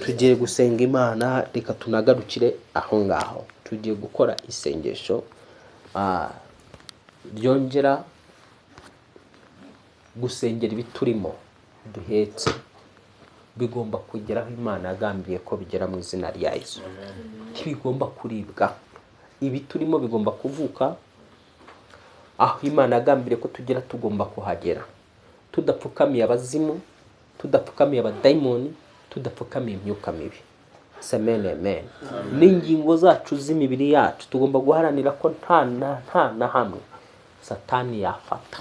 Speaker 1: Tugiye gusenga Imana, reka tunagarukire aho ngaho. Tugiye gukora isengesho ryongera gusengera ibiturimo duhetse, bigomba kugeraho Imana yagambiriye ko bigera mu izina rya Yesu. Ntibigomba kuribwa, ibiturimo bigomba kuvuka aho Imana yagambiriye ko tugera, tugomba kuhagera tudapfukamiye abazimu, tudapfukamiye abadayimoni, tudapfukamiye imyuka mibi. Amen amen. N'ingingo zacu z'imibiri yacu tugomba guharanira ko nta na hamwe Satani yafata.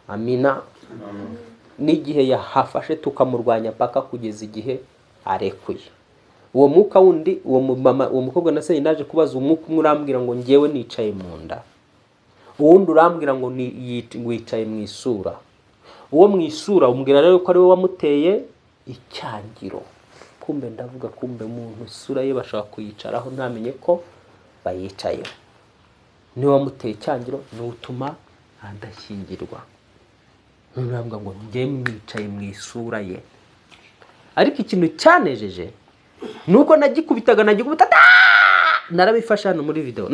Speaker 1: Amina. N'igihe yahafashe tukamurwanya paka kugeza igihe arekuye. Uwo mwuka wundi, uwo mama, uwo mukobwa nase naje kubaza umwuka umwe urambwira ngo ngewe nicaye mu nda, uwundi urambwira ngo wicaye mu isura. Uwo mu isura umbwira rero ko ari we wamuteye icyangiro. Kumbe ndavuga, kumbe umuntu isura ye bashaka kuyicaraho ntamenye ko bayicayeho. Niwe wamuteye icyangiro, ni utuma adashyingirwa. Nurambwa ngo ngewe mwicaye mu isura ye. Ariko ikintu cyanejeje nuko nagikubitaga nagikubita, narabifasha hano muri video,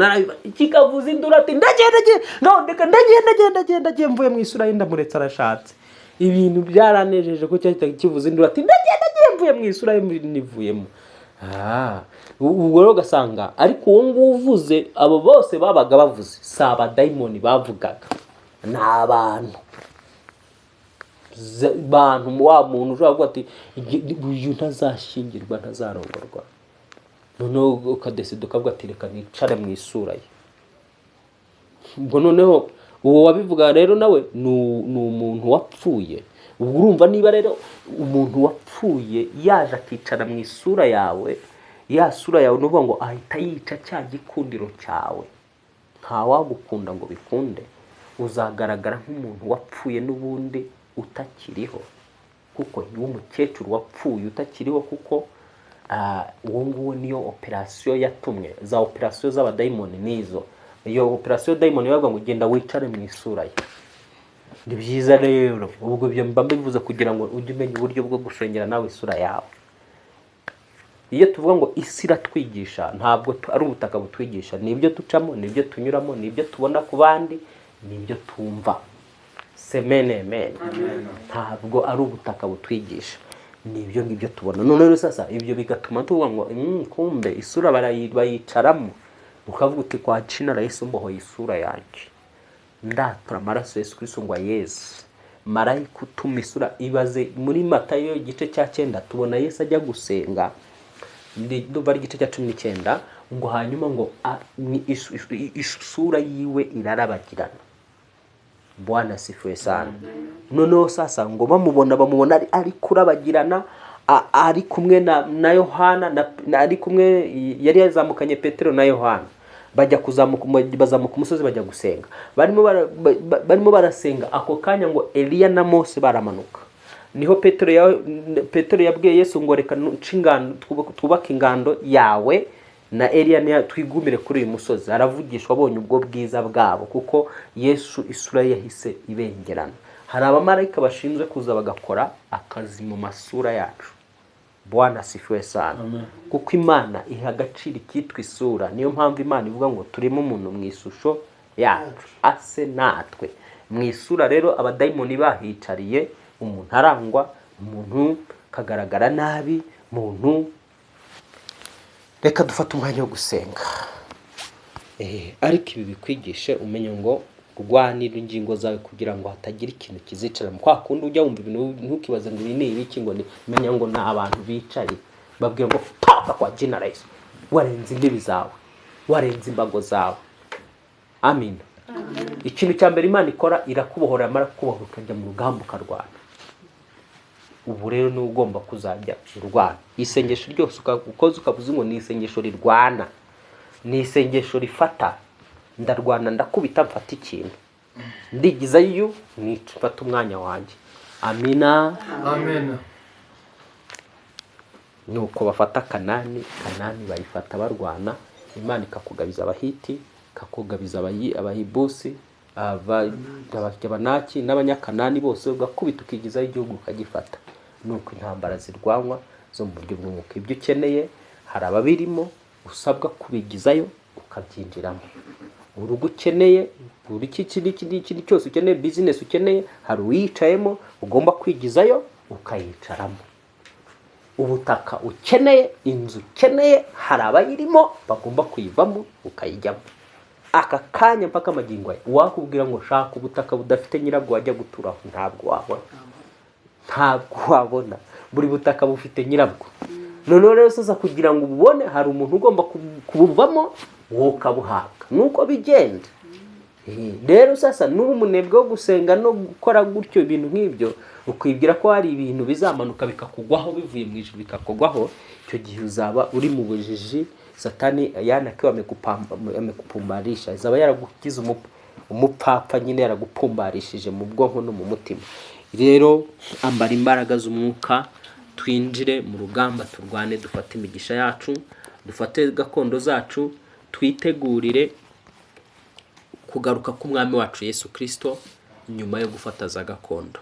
Speaker 1: kikavuza induru ati ndagiye no ndeka ndagiye mvuye mu isura ye, ndamuretse arashatse. Ibintu byaranejeje ko cyahita kivuza induru ati ndagiye mvuye mu isura ye, nivuyemo. Ubwo rero ugasanga ariko uwo nguwo uvuze, abo bose babaga bavuze si abadayimoni bavugaga, ni abantu bantu. Wa muntu ushobora kuvuga ati uyu ntazashyingirwa, ntazarongorwa, noneho ukadesida ukavuga ati reka nicare mu isura ye. Ubwo noneho uwo wabivuga rero nawe ni umuntu wapfuye. Ubwo urumva niba rero umuntu wapfuye yaje akicara mu isura yawe, ya sura yawe nuvuga ngo ahita yica cya gikundiro cyawe, ntawagukunda ngo bikunde, uzagaragara nk'umuntu wapfuye n'ubundi utakiriho, kuko w'umukecuru wapfuye utakiriho, kuko uwo nguwo niyo operasiyo yatumwe. Za operasiyo z'abadayimoni nizo. Iyo operasiyo dayimoni bavuga ngo genda wicare mu isura ye. Ni byiza rero, ubwo ibyo mba mbivuze kugira ngo ujye umenya uburyo bwo gusengera nawe isura yawe. Iyo tuvuga ngo isi iratwigisha, ntabwo ari ubutaka butwigisha, ni ibyo ducamo, ni ibyo tunyuramo, ni ibyo tubona ku bandi, ni ibyo tumva. Semene amen. Ntabwo ari ubutaka butwigisha, ni ibyo ngibyo tubona. None rero sasa ibyo bigatuma tuvuga ngo kumbe isura bayicaramo, ukavuga uti kwa jina la Yesu mbohoye isura yanjye, ndatura amaraso Yesu Kristo ngo ayeze. Marayika utuma isura, ibaze muri Matayo igice cya 9 tubona Yesu ajya gusenga, ndumva ari igice cya 19, ngo hanyuma ngo isura yiwe irarabagirana. Bwana asifiwe sana. Noneho sasa ngo bamubona ari kurabagirana, ari kumwe na Yohana, ari kumwe, yari yazamukanye Petero na Yohana, bajya kuzamuka, bazamuka umusozi bajya gusenga. Barimo barasenga ako kanya ngo Eliya na Mose baramanuka. Niho Petero yabwiye Yesu ngo reka twubake ingando yawe na Eliya niya twigumire kuri uyu musozi. Aravugishwa abonye ubwo bwiza bwabo, kuko Yesu isura ye yahise ibengerana. Hari abamarayika bashinzwe kuza bagakora akazi mu masura yacu. Bwana asifiwe sana. Kuko Imana iha agaciro icyitwa isura. Niyo mpamvu Imana ivuga ngo turimo umuntu mu ishusho yacu, ase natwe mu isura. Rero abadayimoni bahicariye, umuntu arangwa, umuntu kagaragara nabi, umuntu. Reka dufate umwanya wo gusenga. Ariko ibi bikwigishe umenye ngo rwanira ingingo zawe kugira ngo hatagira ikintu kizicara. Kwa kundi ujya wumva ibintu ntukibaze ngo ibi ni ibiki, ngo ni menya ngo ni abantu bicaye babwira ngo toka kwa jina la Yesu, warenze imbibi zawe, warenze imbago zawe. Amina. Ikintu cya mbere Imana ikora, irakubohora, yamara kukubohora ukajya mu rugamba ukarwana. Ubu rero ni ugomba kuzajya urwana. Isengesho ryose ukoze ukavuze ngo ni isengesho rirwana, ni isengesho rifata. Ndarwana, ndakubita, mfata ikintu, ndigizayo, mfata umwanya wanjye. Amina.
Speaker 3: Amen.
Speaker 1: Nuko bafata Kanani, Kanani bayifata barwana. Imana ikakugabiza Abahiti, ikakugabiza Abahibusi, Abanaki n'Abanyakanani bose, ugakubita ukigizayo igihugu ukagifata. Nuko intambara zirwanwa zo mu buryo bw'umwuka. Ibyo ukeneye hari ababirimo, usabwa kubigizayo ukabyinjiramo. Urugo ukeneye, buri iki n'iki n'iki cyose ukeneye, business ukeneye, hari uwiyicayemo ugomba kwigizayo ukayicaramo. Ubutaka ukeneye, inzu ukeneye, hari abayirimo bagomba kuyivamo ukayijyamo. Aka kanya mpaka magingo aya, uwakubwira ngo shaka ubutaka budafite nyirabwo wajya guturaho, ntabwo wabona. Ntabwo wabona. Buri butaka bufite nyirabwo. Noneho rero sasa kugira ngo ububone, hari umuntu ugomba kubuvamo, wowe ukabuhabwa. Nuko bigenda. Rero sasa n'ubu umunebwe wo gusenga no gukora gutyo ibintu nk'ibyo, ukwibwira ko hari ibintu bizamanuka bikakugwaho bivuye mu ijuru bikakugwaho, icyo gihe uzaba uri mu bujiji. Satani yanakiwe amekupumbarisha, azaba yaragugize umupfapfa nyine, yaragupumbarishije mu bwonko no mu mutima. Rero ambara imbaraga z'umwuka, twinjire mu rugamba, turwane, dufate imigisha yacu, dufate gakondo zacu, twitegurire kugaruka k'umwami wacu Yesu Kristo nyuma yo gufata za gakondo.